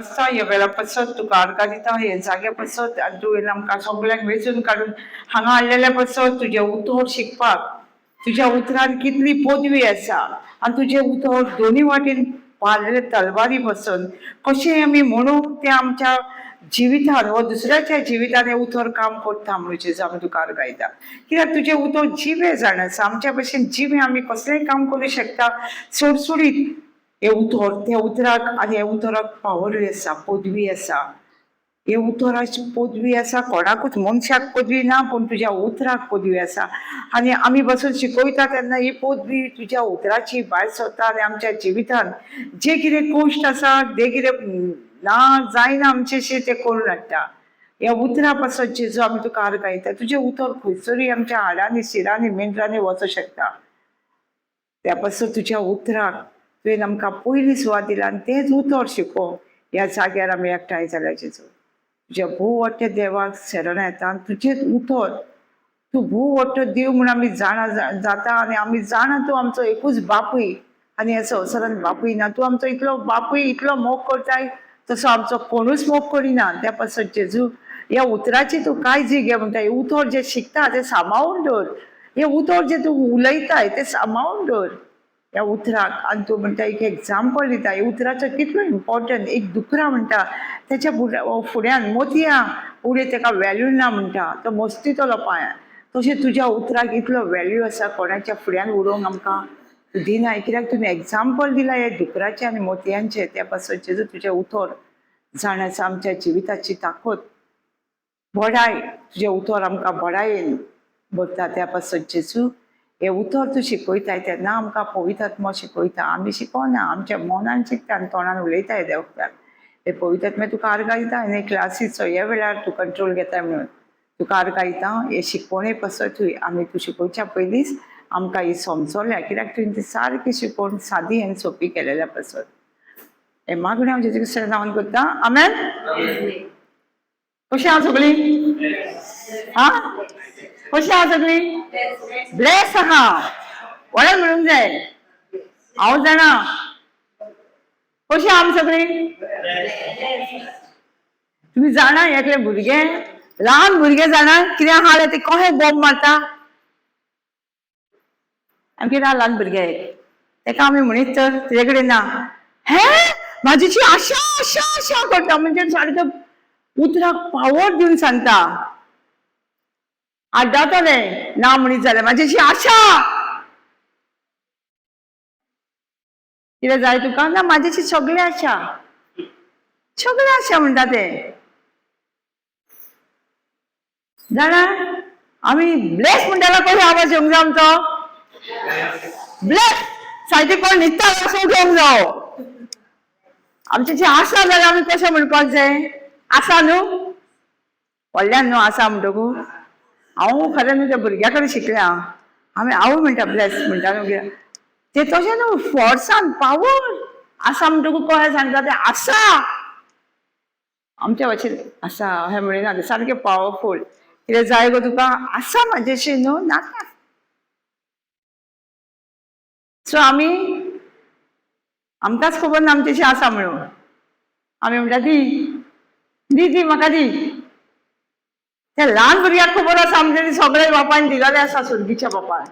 आसता ह्या वेळा पासत तुका आर्गां दिता हे जाग्या पासत आनी तुवें आमकां सगल्यांक वेंचून काडून हांगा हाडलेल्या पासत तुजें उतर शिकपाक. तुज्या उतरान कितली पदवी आसा आनी तुजें उतर दोनी वाटेन पारलेले तलवारी पासून कशें आमी म्हणू तें आमच्या जिवितान वा दुसऱ्याच्या जिवितान हें उतर काम करता म्हणून जेजू आमी तुका आर्गां दिता. कित्याक तुजें उतर जिवें जाण आसा, आमच्या भशेन जिवें आमी कसलेंय काम करूं शकता सुडसुडीत. हें उतर त्या उतराक आनी ह्या उतराक पावरूय आसा, पदवी आसा. हे उतराची पदवी आसा, कोणाकूच मनशाक पदवी ना पूण तुज्या उतराक पदवी आसा. आनी आमी बसून शिकयता तेन्ना ही पदवी तुज्या उतराची भायर सरता आनी आमच्या जिवितान जे कितें कश्ट आसा, जे कितें ना जायना आमचेशी तें करून हाडटा. ह्या उतरा पासत जेजू आमी तुका आर्गां दिता. तुजें उतर खंयसरूय आमच्या हाडांनी शिरांनी मेंदरांनी वचूं शकता. त्या पासत तुज्या उतराक तुवें आमकां पयली सुवात दिला आनी तेंच उतर शिको ह्या जाग्यार आमी एकठांय जाल्या जेजू. तुज्या भोव वाडट्या देवाक शरण येता आनी तुजेंच उतर तूं भोव वाडटो देव म्हूण आमी जाणा जाता आनी आमी जाणा तूं आमचो एकूच बापूय आनी ह्या संवसारांत बापूय ना. तूं आमचो इतलो बापूय, इतलो मोग करताय तसो आमचो कोणूच मोग करिना. त्या पासत जेजू ह्या उतराची तूं काळजी घे म्हणटा. हें उतर जें शिकता तें सांबाळून दवर, हें उतर जें तूं उलयताय तें सांबाळून दवर ह्या उतराक. आनी तूं म्हणटा एक एग्जाम्पल दिता ह्या उतराचो कितलो इम्पॉर्टंट. एक दुकरा म्हणटा तेच्या फुड्यान मोतयां उडय तेका वॅल्यू ना म्हणटा, तो मस्तितलो पांयान. तशें तुज्या उतराक इतलो वॅल्यू आसा, कोणाच्या फुड्यान उडोवंक आमकां दिना. कित्याक तुवें एग्जाम्पल दिलां ह्या दुकराचें आनी मोतयांचें. त्या पासत जेजू तुजें उतर जाण आसा आमच्या जिविताची ताकद बडाय. तुजें उतर आमकां बडायेन भरता. त्या पासत जेजू हें उतर तूं शिकयताय तेन्ना आमकां पवित्र आत्मो शिकयता. आमी शिकोना, आमच्या मनान शिकता आनी तोंडान उलयताय त्या वखदार. हे पवित्र आत्मे तुका आर्गां दिता आनी क्लासीचो ह्या वेळार तूं कंट्रोल घेताय म्हणून तुका आर्गां दिता. हे शिकवणे पासतूय आमी तूं शिकोवच्या पयलींच आमकां ही समजल्या, कित्याक तुवें ती सारकी शिकवण सादी आनी सोंपी केलेल्या पासत. हें मागणें हांव जेजू क्रिस्ताच्या नांवान करता, आमेन. कशीं आहा सगळीं? आं, कशीं आहा सगळीं? ब्लेस आहा. व्हडान म्हणूंक जाय, हांव जाणा. कशीं आहा आमी सगळीं? तुमी जाणा एकले भुरगे, ल्हान भुरगे जाणा कितें आहा जाल्यार ते कशें बोब मारता. आमगेर आहा ल्हान भुरगे एक, तेका आमी म्हणीत तर तुजे कडेन ना हें म्हाजीची आशा आशा आशा करता, म्हणजे सारकें उतराक पावर दिवन सांगता. आड्डातलें ना म्हणीत जाल्यार म्हाजीची आशा. कितें जाय तुका? ना म्हाजीची सगळें आशा, सगळें आशा म्हणटा तें. जाणा आमी ब्लेस म्हणटालो कसो आवाज येवंक जाय आमचो? ब्लेस सारकें कोण न्हिदता कसो घेवंक जावो. आमची जी आशा जाल्यार आमी कशें म्हणपाक जाय? आसा न्हू व्हडल्यान न्हू आसा म्हणटकू. हांव खरें न्हू त्या भुरग्या कडेन शिकल्या. आमी हांवूय म्हणटा ब्लेस म्हणटा न्हू कित्याक ते तशें न्हू फोर्सान पावर आसा म्हणटकू कशें सांगता तें आसा. आमच्या भाशेन आसा अशें म्हणिना तें, सारकें पावरफूल. कितें जाय गो तुका? आसा म्हाजेशी न्हू नाका. सो आमी आमकांच खबर ना आमचेशी आसा म्हणून. आमी म्हणटा दी दी दी म्हाका दी. त्या ल्हान भुरग्याक खबर आसा आमचे सगळे बापायन दिलेले आसा, सुर्गीच्या बापायन.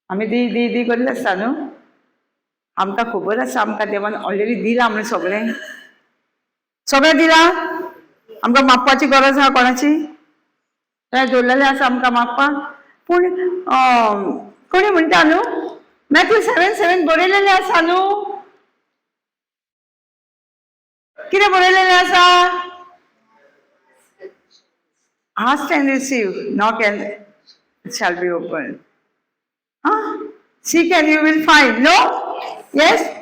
आमी दी दी दी करीत आसता न्हू. आमकां खबर आसा आमकां देवान ऑलरेडी दिलां म्हणून सगळें. सगळें दिलां, आमकां मागपाची गरज आहा कोणाची? तें दवरलेलें आसा आमकां मागपाक. पूण कोणी म्हणटा न्हू मॅथ्यू 7:7 बरयलेलें आसा न्हू. कितें बरयलेलें आसा? Ask and receive, knock and it shall be opened. Huh? Seek and you will find. No? Yes?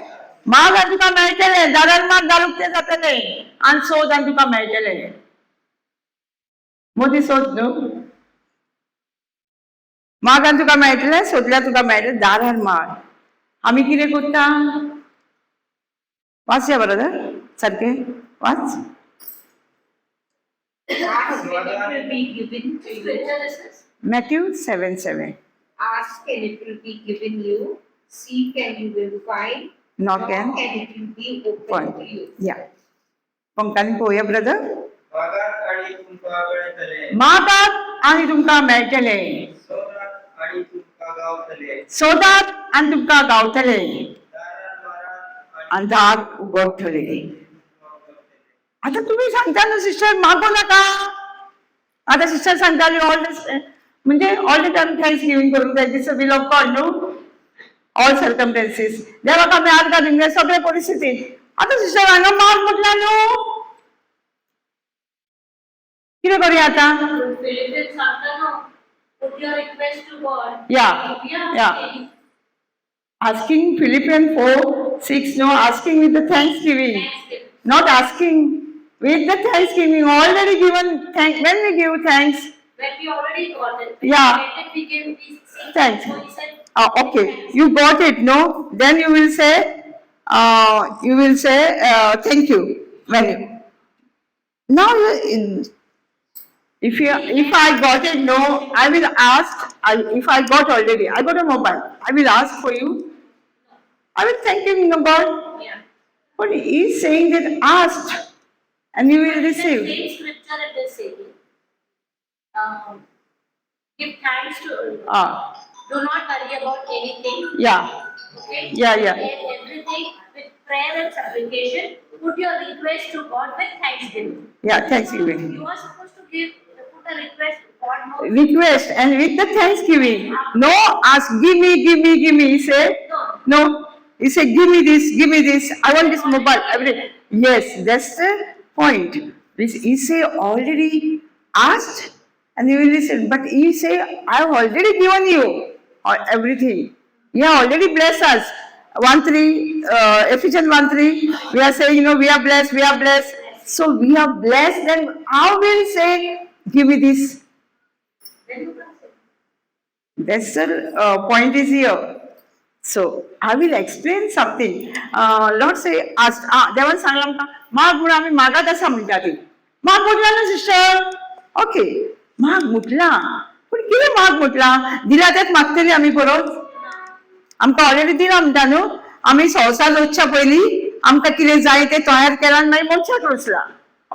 माग आनी तुका मेळटलें, दारार मार, दार उक्तें जातलें आनी सोद आनी तुका मेळटलें. मोदी सोद न्हू, माग आनी तुका मेळटलें, सोदल्यार तुका मेळटलें, दारार मार. आमी कितें करता? वाचया बरोबर सारकें वाच. Ask and it will be given to you. Matthew 7:7. Ask and it will be given you. Seek and you will find. Knock and and it will be opened to you. या. पंकानी पळोवया ब्रदर. मागात आणि तुमकां मेळटले. मागात आनी तुमकां मेळटले. सोदात आणि तुमकां गावतले. सोदात आनी तुमकां गावतले. दारार मारात आनी दार उगडटले. तुमकां उगडटले. आता तुम्ही सांगता ना सिस्टर, मागू नका. आता सिस्टर सांगताली ऑल म्हणजे all the time thanks giving करूंक जाय. This will of God न्हू, ऑल सर्कमस्टन्सीस. देवाक आमी हात घालूंक जाय सगळे परिस्थितीत. आतां सिस्टर हांगा माग म्हटला न्हू, कितें करूया आतां? Philippians सांगता न्हू, put your request to God. Yeah, We are yeah. asking. Asking Philippians 4:6, no, asking with the thanksgiving. Thanksgiving. Not asking with the thanksgiving, already given thank. When we give thanks, When we already got it. Yeah. When we give, we seek. Thanks. So he said, Okay, you got it, no? Then you will say, thank you. When you, now, you, if you, if I got it, no, I will ask. If I got already, I got a mobile. I will ask for you. I will thank you, no, God. Yeah. But he is saying that asked and you will The receive. same scripture it is saying, give thanks to, do not worry about anything, Yeah, okay? Yeah. In everything with prayer and supplication, put your request to God with thanksgiving. Yeah, thanksgiving. You are supposed to give, put a request, God knows. Request and with the thanksgiving. No, ask, give me, give me, give me. He said, No. no. He said, give me this, give me this. I want this mobile. Everything. Yes, that's the point. This he say already asked and you will listen. But he say, I have already given you everything. He already blessed us. 1:3, Ephesians 1:3, we are saying, you know, we are blessed, we are blessed. So we are blessed, then how will say, give me this? Then you can say. That's the point is here. So I will explain something. Lord say, ask, देवान सांगला आमकां माग म्हणून आमी मागात आसा म्हणटा ती. माग म्हटला ना सिस्टर, ओके माग म्हटला, पूण कितें माग म्हटला? दिला तेच मागतली आमी परत. आमकां ऑलरेडी दिला म्हणटा न्हू. आमी संवसार रचच्या पयलीं आमकां कितें जाय तें तयार केलां आनी मागीर मनशाक रचला.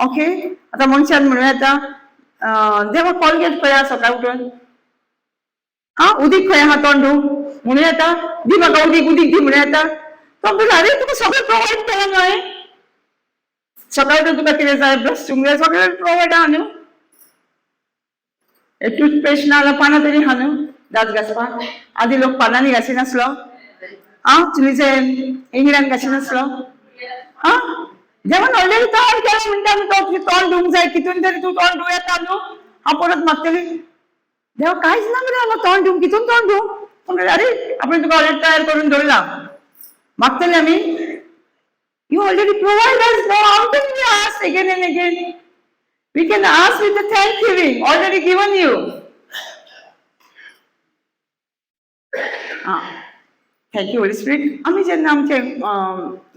ओके, आतां मनशान म्हणूं येता, देवा कॉलगेट खंय आसा सकाळी उठून, हा उदीक खंय आहा तोंड धू म्हणूं येता, दी म्हाका उदीक उदीक दी म्हणूं येता. तो म्हणटा अरे तुका सगळें प्रोवायड केलां न्हय, सकाळी उठून तुका कितें जाय ब्रश जाय सगळें प्रोवायड आहा न्हू. टूथपेस्ट ना जाल्यार पानां तरी आहा न्हू दांत घासपाक. आदी लोक पानांनी घासिनासलो, आं चुलीचे इंगड्यान घासिनासलो. आं जेवण ऑलरेडी तयार केलां म्हणटा न्हू, तो तुजें तोंड धुवंक जाय कितून तरी तूं तोंड धुवं येता न्हू. हांव परत मागतली देवा कांयच ना मरे हांगा तोंड धुवंक, कितून तोंड धुवं? म्हणटा अरे आपण तुका ऑलरेडी तयार करून दवरला, मागतले आमी. You already provide us, no, how can we ask again and again? We can ask with the thanksgiving already given you. Thank you Holy Spirit. आमी जेन्ना आमचें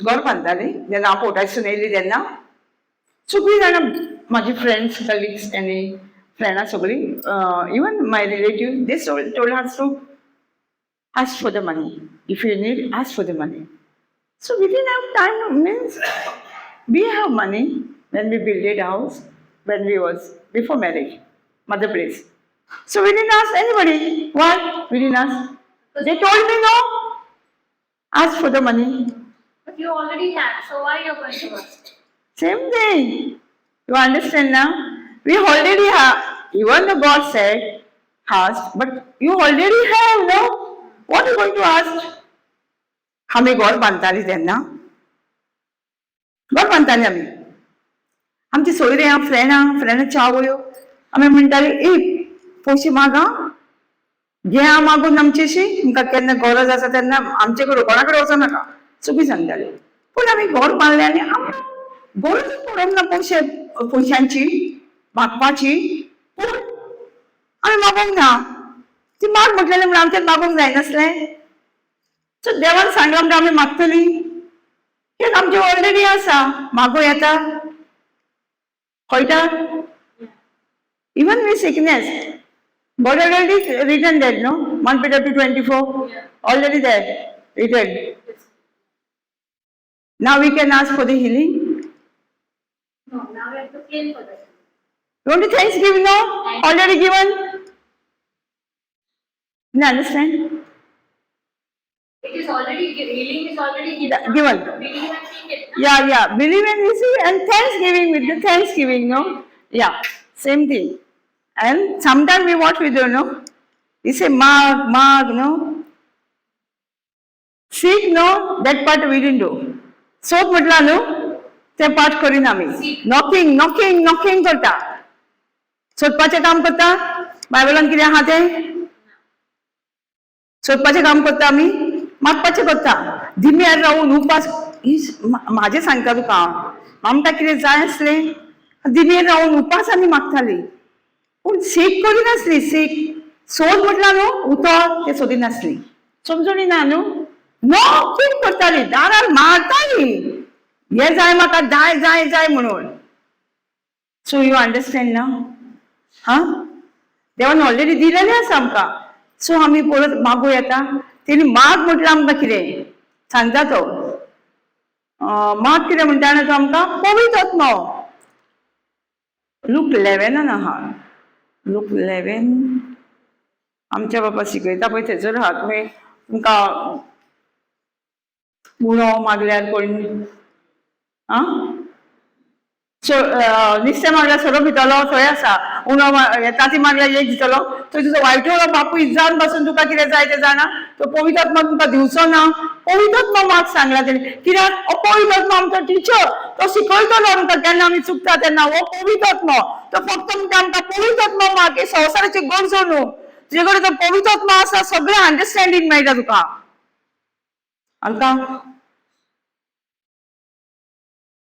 घर बांदतालीं जेन्ना हांव पोर्टासून येयली तेन्ना सगळीं जाणां म्हाजी फ्रेंड्स कलिग्स आनी फ्रेंडां सगळीं, even my relative, they told us to ask for the money. If you need, ask for the money. So we didn't have time, means we have money when we built a house, when we was before marriage, mother place. So we didn't ask anybody. Why? We didn't ask. They told me no. Ask for the money. But you already have, so why you're going to ask? Same thing. You understand now? We already have, even the God said, ask, but you already have, no? What are you going to ask? आमी घर बांदताली तेन्ना, घर बांदताली आमी, आमची सोयरे आं, फ्रेंडां, फ्रेंडां आवयो आमी म्हणटाली, ए पयशे माग आं, घे आं मागून आमचेशी, तुमकां केन्ना गरज आसा तेन्ना आमचे कडेन कोणा कडेन वचों नाका, चुकी सांगताली. पूण आमी घर बांदलें आनी आमकां गरजूच पडोंक ना पयशे पयशांची मागपाची, पूण आमी मागूंक ना. ती माग म्हटलेली म्हणून आमच्यान मागूंक जायनासलें. सो देवान सांगलां म्हणटा आमी मागतली, कित्याक आमचें ऑलरेडी आसा, मागूं येता, कळटा. Even with sickness, God already written that, no? 1 Peter 2:24, already there. Written. Now we can ask for the healing. No, now we have to claim for that. Don't you thanksgiving no? Already given? You understand? It is already, healing is already given. Given. Believe and take it. na? Yeah, yeah. Believe and receive and thanksgiving with the thanksgiving, no? Yeah, same thing. And sometimes we what we do, no? We say mark, mark, no? Seek, no? That part we didn't do. सोद म्हटला न्हू तें पाठ करीना आमी. Seek. Knocking, knocking, knocking करता. सोदपाचें काम करता. बायबलान कितें आहा तें? सोदपाचें काम करता आमी, मागपाचें करता. दिम्यार रावून उपास ही म्हाजें सांगता तुका हांव. आमकां कितें जाय आसलें दिमेर रावून उपास आमी मागताली, पूण सीक करिनासली. सीक सोद म्हटला न्हू उतर तें सोदिनासली. समजूनी ना न्हू? नॉकिंग करताली, दारार मारताली, हें जाय म्हाका, जाय जाय जाय म्हणून. सो you understand ना? हा, देवान ऑलरेडी दिलेलें आसा आमकां. सो आमी परत मागू येता. तेणी माग म्हटलं आमकां कितें सांगता तो. माग कितें म्हणटा तो आमकां? पवित्र आत्मो. लूक 11 आहा. लूक 11 आमच्या बाबा शिकयता पळय थंयसर आहा. तुमी तुमकां उणो मागल्यार कोण आं सो नुस्तें मागल्यार सोरो भितलो थंय आसा. उणो तांती मागल्यार एक दितलो. थंय तुजो वायटोळो बापूय जावन पासून तुका कितें जाय तें जाणा. तो पवित्र आत्मा तुमकां दिवचो ना. पवित्र आत्मा माग सांगला तेणी. कित्याक पवित्र आत्मा आमचो टिचर, तो शिकयतलो आमकां केन्ना आमी चुकता तेन्ना. हो पवित्र आत्मा तो फक्त म्हणटा आमकां पवित्र आत्मा माग. ही संवसाराची गरजो न्हू. तुजे कडेन तो पवित्र आत्मा आसा, सगळें अंडरस्टँडींग मेळटा तुका. आमकां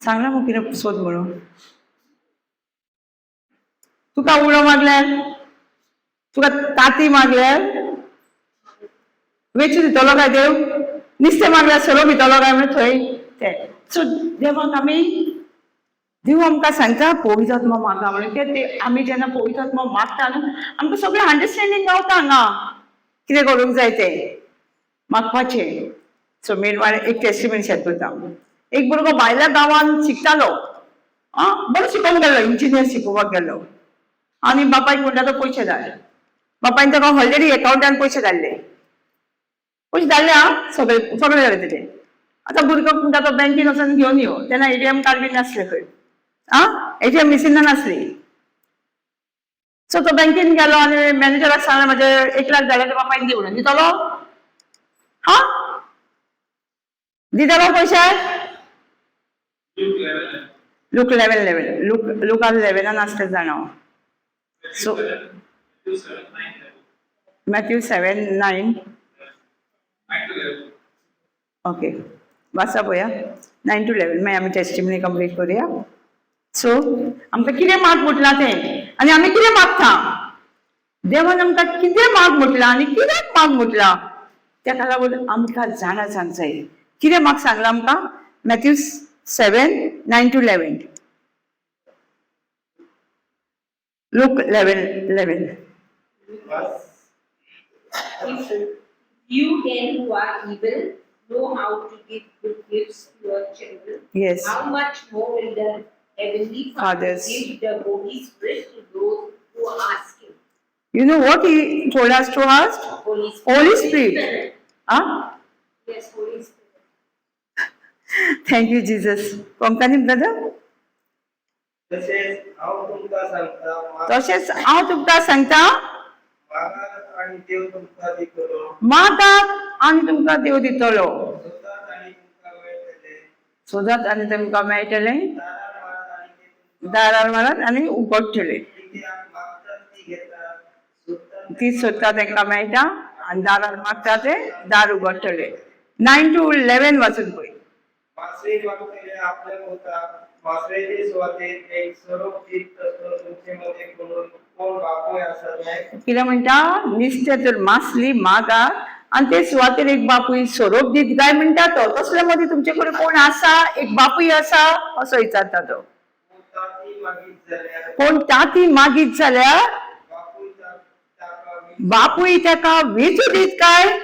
सांगला मग कितें सोद म्हणून. तुका उणो मागल्यार, तुका तांती मागल्यार वेचू दितलो काय देव? नुस्तें मागल्यार सोरो भितलो काय म्हणून थंय तें. सो देवाक आमी, देव आमकां सांगता पवित्र आत्मा मागा म्हणून. कित्याक ते आमी जेन्ना पवित्र आत्मा मागता न्हू, आमकां सगळें अंडरस्टँडींग गावता हांगा कितें करूंक जाय तें मागपाचें. सो मेन म्हळ्यार एक टेस्टिमनी शेअर करता. एक भुरगो भायल्या गांवांत शिकतालो. आं, बरो शिकोवंक गेल्लो, इंजिनियर शिकोवपाक गेल्लो. आनी बापायक म्हणटा तो पयशे धाड. बापायन ताका ऑलरेडी एकावंटान पयशे धाडले. पयशे धाडले आं, सगळे सगळे जाले तेजे. आतां भुरगो म्हणटा तो बँकेन वचून घेवन यो. तेन्ना एटीएम कार्ड बीन नासलें खंय. आं, एटीएम मिशिनां नासली. सो तो बँकेन गेलो आनी मॅनेजराक सांगलें म्हजे 1 लाख धाडले ते बापायन दी म्हणून. दितलो? हा, दितलो पयशे? लूक 11 11 लूक लुकान 11 आसले जाणा. So Matthew 7 9. Okay, वाचा पळोवया 9 to 11. मागीर आमी टेस्टिमनी कंप्लीट करूया. सो आमकां कितें माग म्हटलां तें आनी आमी कितें मागता. देवान आमकां कितें माग म्हटलां आनी कित्याक माग म्हटलां तेका लागून आमकां जाणा जावंक जाय. कितें माग सांगलां आमकां? Matthew 7 9 to 11. Luke 11 11. If you then who are evil know how to give good gifts to your children, Yes. how much more will the heavenly Father Fathers. give the Holy Spirit to those who ask him? You know what he told us to ask? Holy Spirit. Holy Spirit. Huh? Yes, Holy Spirit. Thank you, Jesus. Konkani brother? तसेच हांव तुमकां सांगता, तशेंच हांव तुमकां सांगता, मागात आनी देव तुमकां दितलो. मागात आनी तुमकां देव दितलो. सोदात आनी तुमकां मेळटले. सोदात आनी तुमकां मेळटलें. दारार मारात आनी ते तुमकां दारार मारात आनी उगडटलें. कित्याक मागतात ती घेतात, सोदतात ती सोदता तांकां मेळटा आनी दारार मागता ते दार उगडटलें. 9 to 11 वाचून पळय. मासळी मागतले आपल्या भोवताक मासळेचे सुवातेर एक सोरोप दीत तसलो तुमचे मदें कोण बापूय आसा काय? कितें म्हणटा? नुस्तें तर मासली मागात आनी ते सुवातेर एक बापूय सोरोप दीत काय म्हणटा तो. तसले मदीं तुमचे कडेन कोण आसा? एक बापूय आसा असो विचारता तो. कोण तांती मागीत जाल्यार कोण तांती मागीत जाल्यार बापूय ताका बापूय ताका वेचू दीत काय?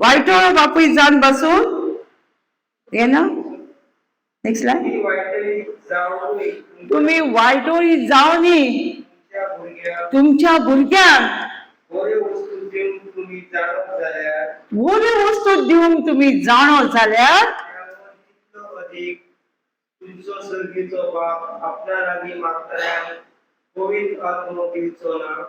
वायटोळो बापूय जावन बसून येना. Next line. तुम्ही वाईटही जाऊनही तुम्ही वायटोळी जावनी तुमच्या भुरग्याक तुमच्या भुरग्यांक बऱ्यो वस्तू दिवन तुमी जाणत जाल्यार बऱ्यो वस्तू दिवंक तुमी जाणो जाल्यार त्यावर कितलो अधिक तुमचो सर्गीचो बाप आपल्या लागीं मागतल्यांक पवित्र आत्मो दिवचो ना.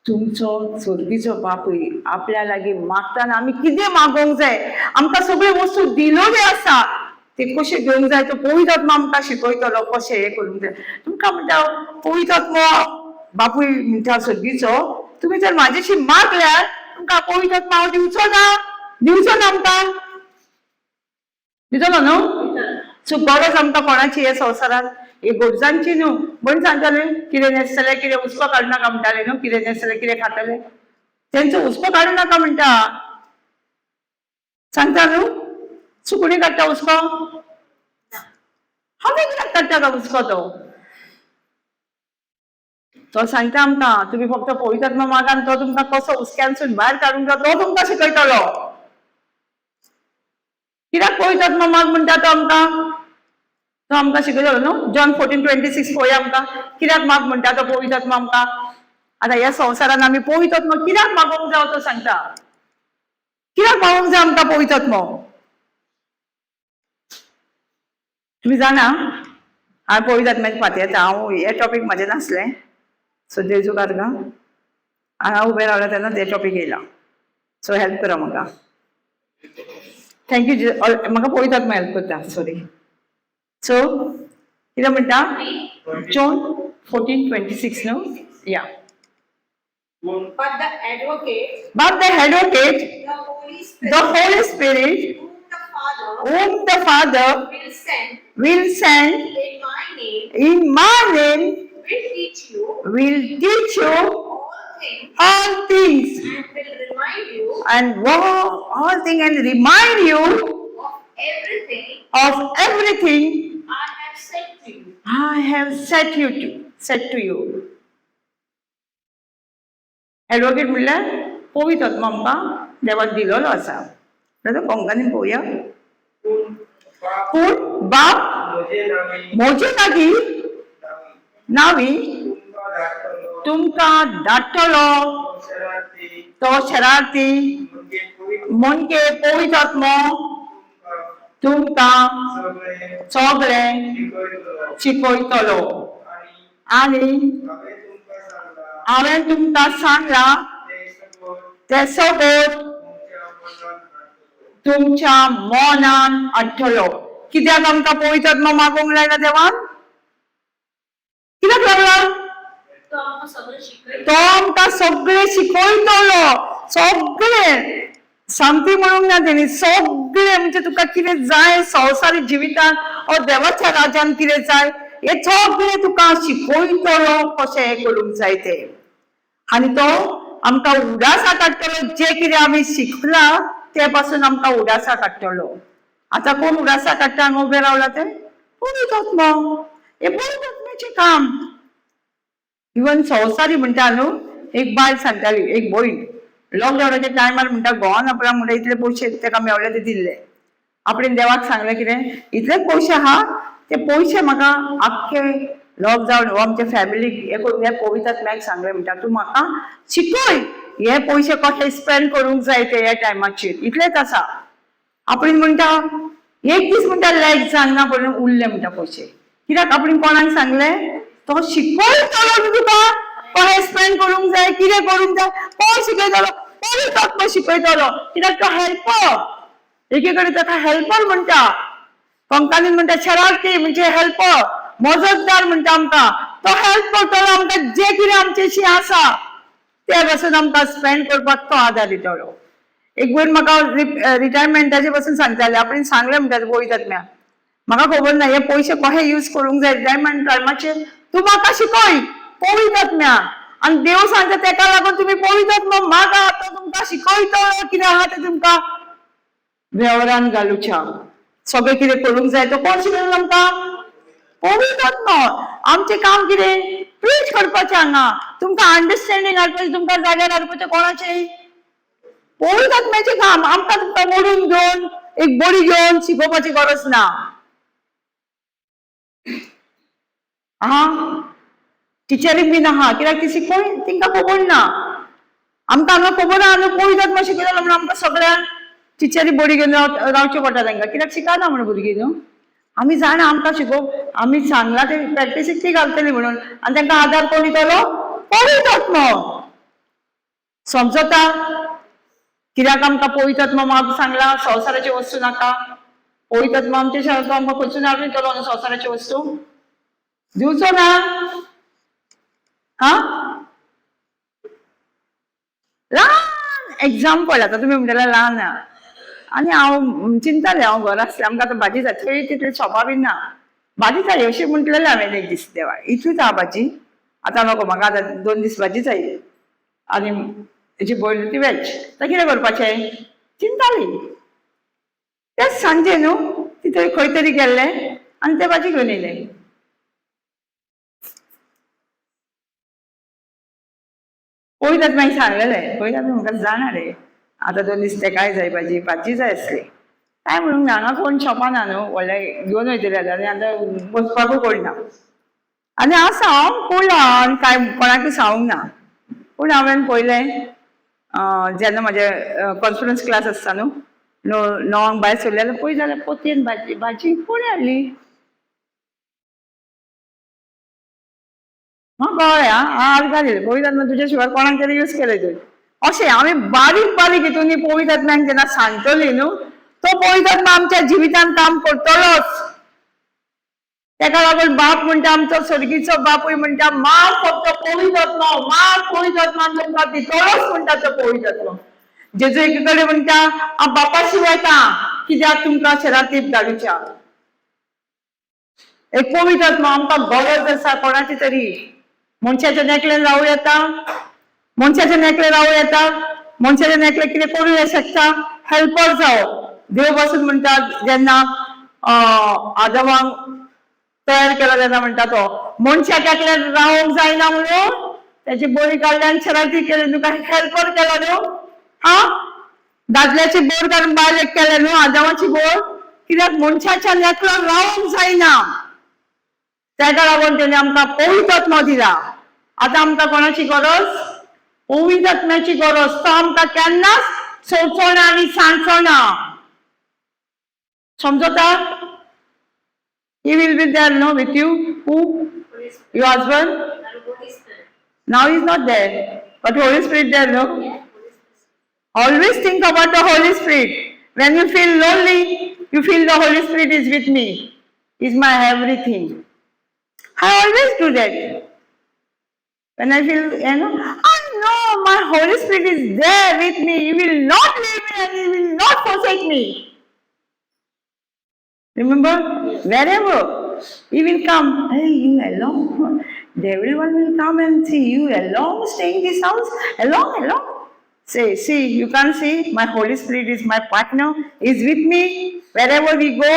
तुमचो स्वर्गीचो बापूय आपल्या लागीं मागताना आमी कितें मागोवंक जाय, आमकां सगळ्यो वस्तू दिलोल्यो आसा ते कशें घेवंक जाय तो पवित्र आत्मा आमकां शिकयतलो कशें हें करूंक जाय. तुमकां म्हणटा पवित्र आत्मो बापूय म्हणटा स्वर्गीचो, तुमी जर म्हाजेशी मागल्यार तुमकां पवित्र आत्मा हांव दिवचो ना, दिवचो ना आमकां, दितलो न्हू. सो गरज आमकां कोणाची हे संवसारात, हे गरजांची न्हू. म्हण सांगताले कितें नेसतले कितें हुस्को काडू नाका म्हणटाले न्हू, कितें नेसतले कितें खातले तेंचो हुस्को काडू नाका म्हणटा, सांगता न्हू. सो कोणी काडटा हुस्को? हांवें कित्याक काडटा तो हुस्को? तो तो सांगता आमकां तुमी फक्त पवित्र आत्मा मागा आनी तो तुमकां कसो हुस्क्यानसून भायर काडूंक जाय तो तुमकां शिकयतलो. कित्याक पवित्र आत्मा माग म्हणटा तो आमकां? तो आमकां शिकयतलो न्हू. जॉन 14:26 पळोवया आमकां कित्याक माग म्हणटा तो पवित्र आत्मा आमकां. आतां ह्या संवसारान आमी पवित्र आत्मा कित्याक मागोवंक जाय तो सांगता, कित्याक मागोवंक जाय आमकां पवित्र आत्मो? तुमी जाणा हांवें पवित्र आत्म्याचे फांती, हांव हे टॉपीक म्हाजें नासलें, सो जेजू कारगा हांव उबें रावलें तेन्ना ते टॉपीक येयला, सो हेल्प करा म्हाका. Thank you. म्हाका पवित्र आत्मा हेल्प करता, सॉरी. सो कितें म्हणटा जॉन 14:26 न्हू? या. पूण But the advocate, But the advocate, the Holy Spirit, the Holy Spirit, whom the Father whom the Father will send will send in my name, in my name, will teach you will teach you all things all things and will remind you and all things and remind you of everything of everything I have said to you. I have said to you. Advocate म्हणल्यार पवित्र आत्मा आमकां देवान दिलोलो आसा. कोंकणीन पळोवया. पूण बाप पूण बाप म्हजे नांवी म्हजे लागीं नावी तुमकां धाडटलो तुमकां धाडटलो तो शरणार्थी तो शरार्थी म्हणजे पवित्र म्हणजे पवित्र आत्मो तुमकां तुमकां सगळें सगळें शिकयतलो शिकयतलो आनी आनी हांवें तुमकां सांगलां हांवें तुमकां सांगलां तें सगळें तें सगळें तुमच्या मनान हाडटलो. तुमच्या मनान हाडटलो. कित्याक आमकां पवित्र आत्मा मागोवंक लायला देवान? कित्याक लागला? तो आमकां सगळें शिकयता. तो आमकां सगळें शिकयतलो, सगळें सामकी म्हणूंक ना तेणी, सगळें म्हणजे तुका कितें जाय संवसारीक जिवितान ओ देवाच्या राज्यान कितें जाय हें सगळें तुका शिकयतलो कशें हें करूंक जाय तें. आनी तो आमकां उडासा काडटलो, जें कितें आमी शिकलां ते पासून आमकां उडासा काडटलो. आतां कोण उडासा काडटा हांगा उबें रावला तें पवित्र आत्मो. हें पवित्र आत्म्याचें काम. इवन संवसारी म्हणटा न्हू, एक बायल सांगताली, एक भयण लॉकडावनाच्या टायमार म्हणटा घोवान आपल्याक म्हणटा इतले पयशे ताका मेवले ते दिल्ले, आपणें देवाक सांगलें कितें इतलेच पयशे आहा ते पयशे म्हाका आख्खे लॉकडावन हो आमच्या फॅमिलीक हें करून हे पवित्र आत्म्याक सांगलें म्हणटा तूं म्हाका शिकय हे पयशे कशे स्पेंड करूंक जाय ते ह्या टायमाचेर, इतलेच आसा. आपणें म्हणटा एक दीस म्हणटा लॅक जावंक म्हणून उरले म्हणटा पयशे, कित्याक आपणें कोणाक सांगलें तो शिकयतलो न्हू तुका कशें स्पेंड करूंक जाय कितें करूंक जाय, कोण शिकयतलो? पवित्र आत्मा शिकयतलो. कित्याक तो हेल्पर, एके कडेन ताका हेल्पर म्हणटा, कोंकणीन म्हणटा शरार्थी म्हणजे हेल्पर, मजतदार म्हणटा आमकां. तो हेल्प करतलो आमकां जें कितें आमचेशी आसा ते पासून आमकां स्पेंड करपाक तो आदार दितलो. एक भयण म्हाका रिटायरमेंटाचे पासून सांगताले, आपणें सांगलें म्हणटा पवित्र आत्म्याक म्हाका खबर ना हे पयशे कशे यूज करूंक जाय रिटायरमेंट टायमाचेर, तूं म्हाका शिकय पवित्र आत्म्याक. आनी देव सांगता तेका लागून तुमी पवित्र आत्मा मागा, तो तुमकां शिकयतलो कितें आहा तें तुमकां वेवरान घालुच्या, सगळें कितें करूंक जाय तो कोण शिकयतलो आमकां? पवित्र आत्मा. आमचें काम कितें? प्रीच करपाचें हांगा, तुमकां अंडरस्टँडींग हाडपाचें, तुमकां जाग्यार हाडपाचें कोणाचें? पवित्र आत्म्याचें काम. आमकां तुमकां मोडून घेवन एक बडी घेवन शिकोवपाची गरज ना. आं, टिचरीक बीन आहा, कित्याक ती शिकोय तिंकां खबर ना. आमकां हांगा खबर आहा न्हू पवित्र आत्मा शिकयतलो म्हणून आमकां सगळ्यांक टिचरी बडी घेवन रावचें पडटा तांकां, कित्याक शिकना म्हणून भुरगीं न्हू. आमी जाणा आमकां शिकोवप, आमी सांगलां ते प्रॅक्टीसीक ती घालतली म्हणून, आनी तांकां आदार कोण दितलो? पवित्र आत्मो. समजता कित्याक आमकां पवित्र आत्मो मागूंक सांगला? संवसाराची वस्तू नाका. पवित्र आत्मो आमच्या शाळेंत आमकां खंयसून हाडून दितलो न्हू संवसाराची वस्तू? दिवचो ना. हा, ल्हान एग्जाम्पल. आतां तुमी म्हणटले ल्हान आहा. आनी हांव चिंतालें, हांव घरा आसलें, आमकां आतां भाजी जाय, थंय तितली शॉपां बीन ना, भाजी जाय अशें म्हटलेलें हांवें एक दीस देवा, इतलीच आहा भाजी, आतां नको म्हाका, आतां 2 दीस भाजी जाय. आनी हेजी बॉयल ती वेज, आतां कितें करपाचें चिंताली. तेच सांजे न्हू तिथंय खंय तरी गेल्लें आनी ते भाजी घेवन येयलें. पवित्र आत्म्याक सांगलेलें, पवित्र आत्मा म्हाका जाणा रे, आतां 2 दीस तेकाय जाय भाजी, भाजी जाय आसली. काय म्हणूंक ना, हांगा कोण शॉपान ना न्हू व्हडलें घेवन वयतले जाल्यार, आनी आतां वचपाकूय कोण ना. आनी आसा हांव पळयलां आनी कांय कोणाकूय सांगूंक ना, पूण हांवें पळयलें जेन्ना म्हजें कॉन्फरन्स क्लास आसता न्हू, 9 भायर सरलें जाल्यार पळय जाल्यार पोतयेन भाजी, भाजी कोणें हाडली? म्हाका कळ्ळें, आं आजकाल येयलें पवित्र आत्मा तुज्या शिवाय कोणाक तरी यूज केलें तुवें. अशें आमी बारीक बारीक हितून पवित्र आत्म्याक जेन्ना सांगतली न्हू, तो पवित्र आत्मा आमच्या जिवितान काम करतलोच. तेका लागून बाप म्हणटा, आमचो स्वर्गीचो बापूय म्हणटा, माग फक्त पवित्र आत्मा, माग पवित्र आत्मा तुमकां दितलोच म्हणटा तो पवित्र आत्मा. जेजू एके कडेन म्हणटा, हांव बापा शिवाय वता कित्याक तुमकां शरातीप धाडूच्या. एक पवित्र आत्मा आमकां गरज आसा कोणाची तरी. मनशाच्या नेकल्यान रावूं येता, मनशाच्या नेकले रावूं येता, मनशाच्या नेकले कितें करूं शकता, हेल्पर जावं. देव बसून म्हणटा, जेन्ना आदमाक तयार केला तेन्ना म्हणटा, तो मनशाक एकल्यान रावंक जायना म्हणून त्याची बळी काडली आनी शराती केली. तुका हेल्पर केला न्हू? हा, दादल्याची बोर काडून बायलेक केलें न्हू, आदामाची बोर. कित्याक मनशाच्या नेकल्यान रावंक जायना, तेका लागून तेणी आमकां पवित्र आत्मा दिला. आतां आमकां कोणाची गरज? पवित्र आत्म्याची गरज. तो आमकां केन्नाच सोडचो ना आनी सांडचो ना. समजता? He will be there, no, with you? Who? Your husband? Holy Spirit. Now he is not there, but Holy Spirit there, no? Yeah, Holy Spirit. Always think about the Holy Spirit. When you feel lonely, you feel the Holy Spirit is with me, is my everything. I always do that. When I feel, you know, I know my Holy Spirit is there with me. He will not leave me and He will not forsake me. Remember, wherever He will come. Hey, you alone. Devil one will come and see you alone staying in this house. Alone, alone. Say, see, you can't see. My Holy Spirit is my partner, is with me. Wherever we go,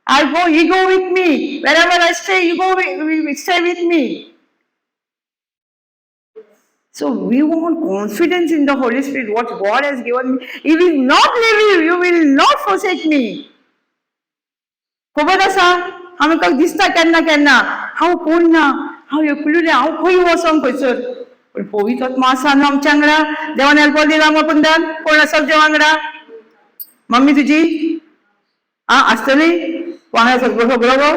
I go, he go with me. Wherever I stay, you go, we stay with me. So we want confidence in the Holy Spirit, what God has given me. He will not leave you, you will not forsake me. खबर आसा, आमकां दिसता केन्ना केन्ना हांव कोण ना, हांव एकलुलें, हांव खंय वचोंक खंयसर, पूण पवित्र आत्मा आसा न्हू आमच्या वांगडा. देवान हेल्प दिला मग पुंदान. कोण आसा तुज्या वांगडा? मम्मी तुजी आं आसतली वांगडा सगळो सगळो गो.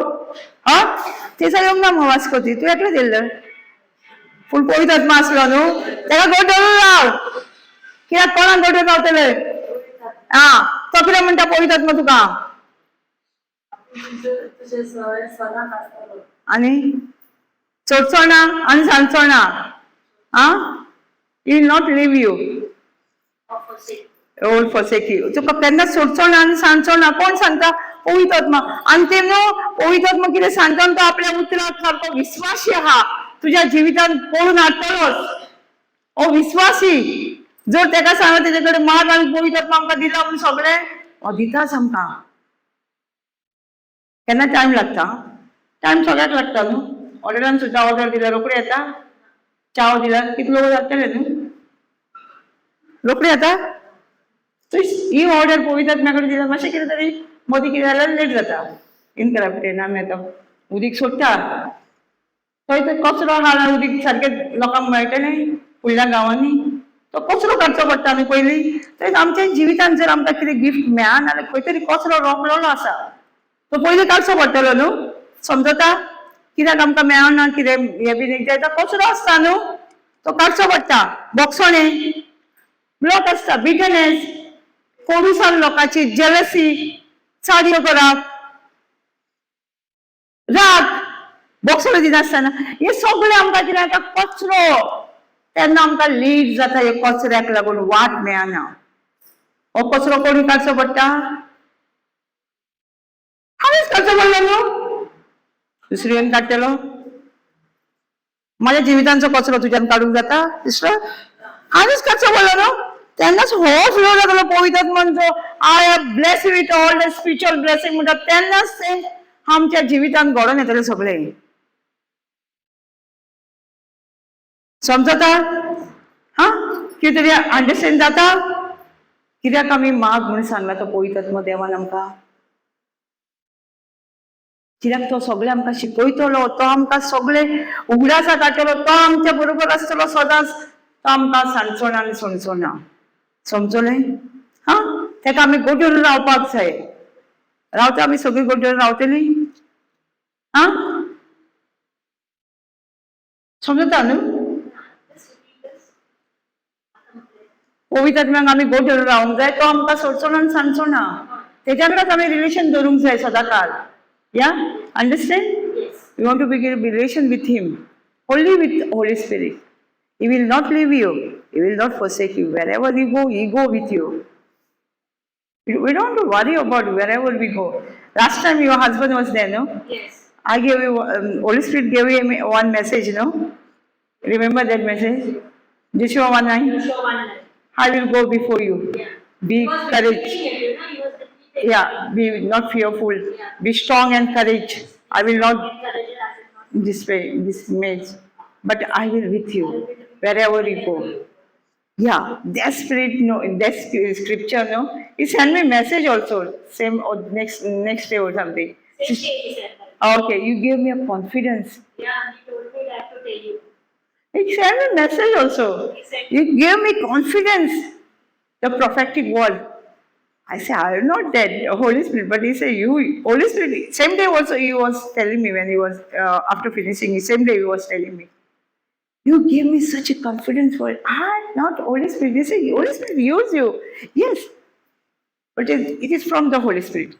आं थंयसर येवंक ना मगो वास्को, ती तूं एकलें येयल्लें. पूण पवित्र आत्मा आसलो न्हू, तेका घट धरून राव. कित्याक कोणाक घट धरून रावतले? आं, तो कितें म्हणटा पवित्र आत्मा तुका? तुझे सवय सदांच आसतलो. आनी सोडचो ना आनी सांगचो ना. आं, he will not leave you Or forsake. or forsake you. तुका केन्ना सोडचो ना आनी सांगचो ना. कोण सांगता? पवित्र आत्मा. आनी ते न्हू पवित्र आत्मा कितें सांगता, तो आपल्या उतराक सारको विस्वासी आहा. तुज्या जिवितान पळून हाडटलोच. ओ विस्वासी, जर तेका सांगला तेजे कडेन माग आनी पवित्र आत्मा आमकां दिला म्हणून सगळें हो दिताच आमकां. केन्ना टायम लागता, टायम सगळ्याक लागता न्हू. ऑर्डरान सुद्दां ऑर्डर दिल्यार रोखडे येता. चाव दिल्यार कितलो वेळ लागतले न्हू, रोखडे येता. तो ही ऑर्डर पवित्र आत्म्या कडेन दिल्या, मातशें कितें तरी मदीं कितें जाल्यार लेट जाता. इनकरप्टेड आमी आतां उदीक सोडटा थंय तो कचरो आहा, उदीक सारकें लोकांक मेळटलें फुडल्या गांवांनी तो कचरो काडचो पडटा न्हू पयलीं. थंय आमच्या जिवितान जर आमकां कितें गिफ्ट मेळना जाल्यार खंय तरी कचरो रोखलेलो आसा, तो पयलीं काडचो पडटलो न्हू. समजता कित्याक आमकां मेळना कितें हें बीन एकदां कचरो आसता न्हू, तो काडचो पडटा. बोगसोणे ब्लॉक आसता, बिटरनेस, कोडूसान लोकांची जेलसी, चाडयो करप, राग, बोगसोणे दिनासतना, हे सगळें आमकां कितें जाता कचरो. तेन्ना आमकां लेट जाता, हे कचऱ्याक लागून वाट मेळना. हो कचरो कोणी काडचो पडटा? हांवेंच काडचो पडलो न्हू, दुसऱ्यान काडटलो? माझ्या जिवितांचो कचरो तुज्यान काडूंक जाता दुसरो? हांवेंच काडचो पडलो न्हू. तेन्नाच हो फ्लो जातलो पवित्र म्हणचो I have bless with all the spiritual blessing म्हणटा, तेन्नाच ते आमच्या जिवितान घडोवन येतलें सगळें. समजता? हा, कितें तरी अंडरस्टँड जाता? कित्याक आमी माग म्हणून सांगला तो पवित्र आत्मो देवान आमकां? कित्याक तो सगळें आमकां शिकयतलो, तो आमकां सगळें उगडासा काडटलो, तो आमच्या बरोबर आसतलो सदांच, तो आमकां सांडचो ना आनी सोडचो ना. समजलें? हा, तेका आमी गोठून रावपाक जाय. रावता आमी सगळीं गोठून रावतलीं? हा, समजता न्हू? पवित्र आत्म्याक आमी गोठून रावंक जाय, तो आमकां सोडचो ना आनी सांडचो ना. तेज्या कडेन आमी रिलेशन दवरूंक जाय सदांकाळ. Yeah, understand? Yes. You want to begin a relation with Him, only with Holy Spirit. He will not leave you. He will not forsake you. Wherever you go, He go with you. We don't have to worry about wherever we go. Last time your husband was there, no? Yes. I gave you, Holy Spirit gave him one message, no? Remember that message? Joshua 1:9. Joshua 1:9. I will go before you. Yeah. Be He was courage. repeating it, you know, he was repeating. Yeah, be not fearful. Yeah. Be strong and courage. I will not Encourage it, I will not dismay, dismay, but I will with you wherever you go. Yeah, that spirit, no, that scripture, no. He sent me message also, same or next day or something. Same day he said that. Okay, you gave me a confidence. Yeah, he told me that to tell you. He sent me message also. He said, You gave me confidence, the prophetic word. I said, I am not that Holy Spirit, but he said, you, Holy Spirit. Same day also he was telling me when he was, after finishing, same day he was telling me, you gave me such a confidence word. I not Holy Spirit. He said, Holy Spirit use you. Yes, but it is from the Holy Spirit,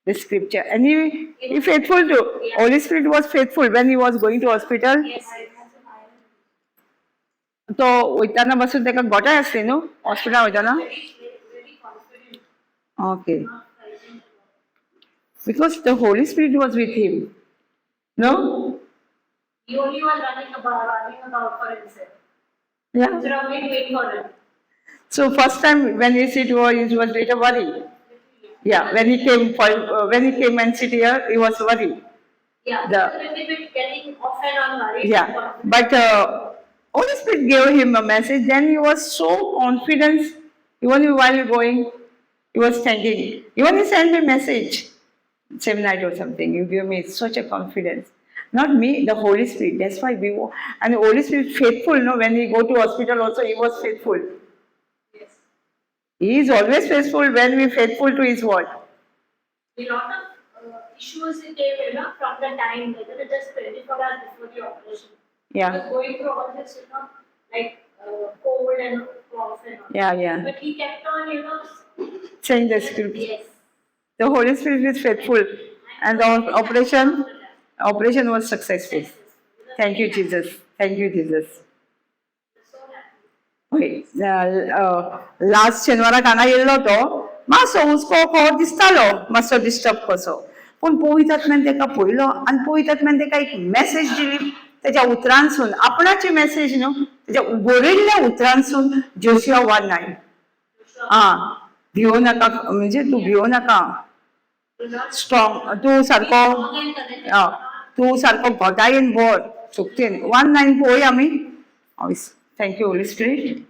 the scripture. And he faithful to, Yeah. Holy Spirit was faithful when he was going to hospital. Yes. तो वयताना बसून ताका गोठाय आसली न्हू हॉस्पिटलान वयताना. Very, very, very confident. Okay. Not frightened at all. Because the Holy Spirit was with him. No? He only was running about for himself. Yeah. Instead of me doing for him. So first time when he sit was, he was little worried. Yeah, when he came for, when he came and sit here, he was worried. Yeah, a little bit getting off and on worried. Yeah, but Holy Spirit gave him a message. Then he was so confident. Even while going, he was thanking. Even he sent me message, same night or something. You give me such a confidence. Not me, the Holy Spirit. That's why we and the Holy Spirit faithful. No, when we go to hospital also, he was faithful. Yes. He is always faithful when we faithful to his word. A lot of issues came, you know, from the time, whether it is 24 hours before the operation. Yeah. He was going through all this, you know, like cold and cough and all. Yeah, yeah. But he kept on, you know. Saying the script. Yes. The Holy Spirit is faithful, and the operation was successful. Thank you, Jesus. Thank you, Jesus. So happy. हय, last शेनवाराक हांगा येयल्लो तो मातसो हुस्को खो दिसतालो, मातसो disturb कसो, पूण पवित्र आत्म्यान ताका पळयलो आनी पवित्र आत्म्यान ताका एक मॅसेज दिली तेज्या उतरांसून, आपणाची मॅसेज न्हू, तेज्या बरयल्ल्या उतरांसून, जोशिया 1:9. आं, भिवो नाका, म्हणजे तूं भिवो नाका, स्ट्रॉंग तूं सारको, तूं सारको घटायेन बर शक्तीन. 1:9 पळोवया आमी. Thank you Holy Spirit.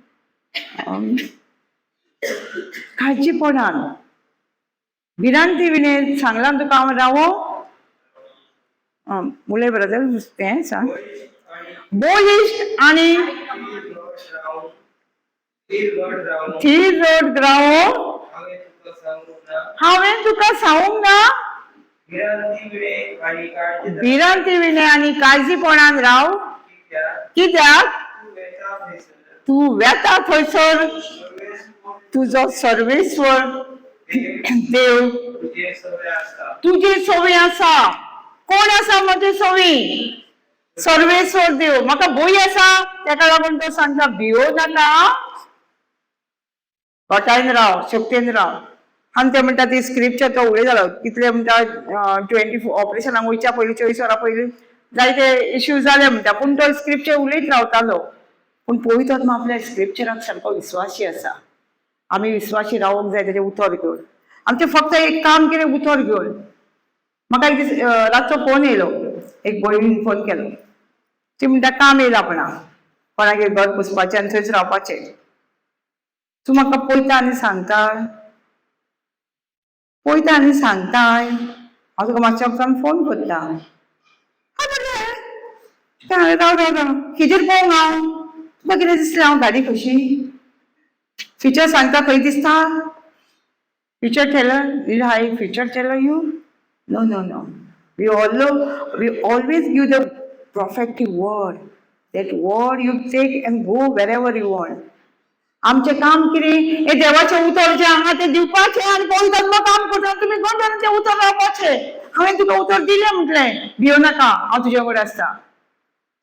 काळजीपणान भिरांती विणे सांगलां तुका हांव रावो. उलय ब्रदर, तें सांग. बळिश्ट आणि बळिश्ट आनी थीर घट रावन, थीर रोड रावो. हांवें तुका सांगूंक ना. हांवें तुका सांगूंक ना. भिरांती विणे आनी काळजी भिरांती विणे आनी काळजीपणान राव. कित्याक कित्याक तूं वेता थंयसर तूं वेता थंयसर सर्वेस्पर तुजो सर्वेस्वर देव देव तुजे सगळे आसता. तुजे सवी आसा. कोण आसा म्हजे सवी? सर्वेस्वर देव. म्हाका भंय आसा, तेका लागून तो सांगता भियो नाका, घटायन राव, शक्तेन राव. आनी ते म्हणटा ती स्क्रिप्चर तो उलयतालो कितले म्हणटा 24 ऑपरेशनाक वयच्या पयलीं 24 वरां पयलीं जायते इश्यू जाले म्हणटा, पूण तो स्क्रिप्चर उलयत रावतालो. पूण पवित्र आत्मा आपल्या स्क्रिप्चराक सारको विस्वासी आसा. आमी विस्वासी रावंक जाय तेजें उतर घेवन. आमचें फक्त एक काम कितें, उतर घेवन. म्हाका एक दीस रातचो फोन येयलो, एक भयणीन फोन केलो. ती म्हणटा काम येयलां आपणाक, कोणागेर घर पुसपाचें आनी थंयच रावपाचें. तूं म्हाका पळयता आनी सांगता, पळयता आनी सांगताय, हांव तुका मातशें उपरांत फोन करता. हांवें राव राव राव, खिचेर पळोवंक हांव तुका कितें दिसलें? हांव गाडी कशी फिचर सांगता खंय दिसता? Future teller? Did I future teller you? No, no, no. We always give the prophetic word. That word you take and go wherever you want. आमचें काम कितें? हें देवाचें उतर जें आहा तें दिवपाचें आनी पवित्र आत्मा काम करता. तुमी गोंदळ तें उतर रावपाचें. हांवें तुका उतर दिलें म्हटलें, भियो नाका, हांव तुजे वांगडा आसता.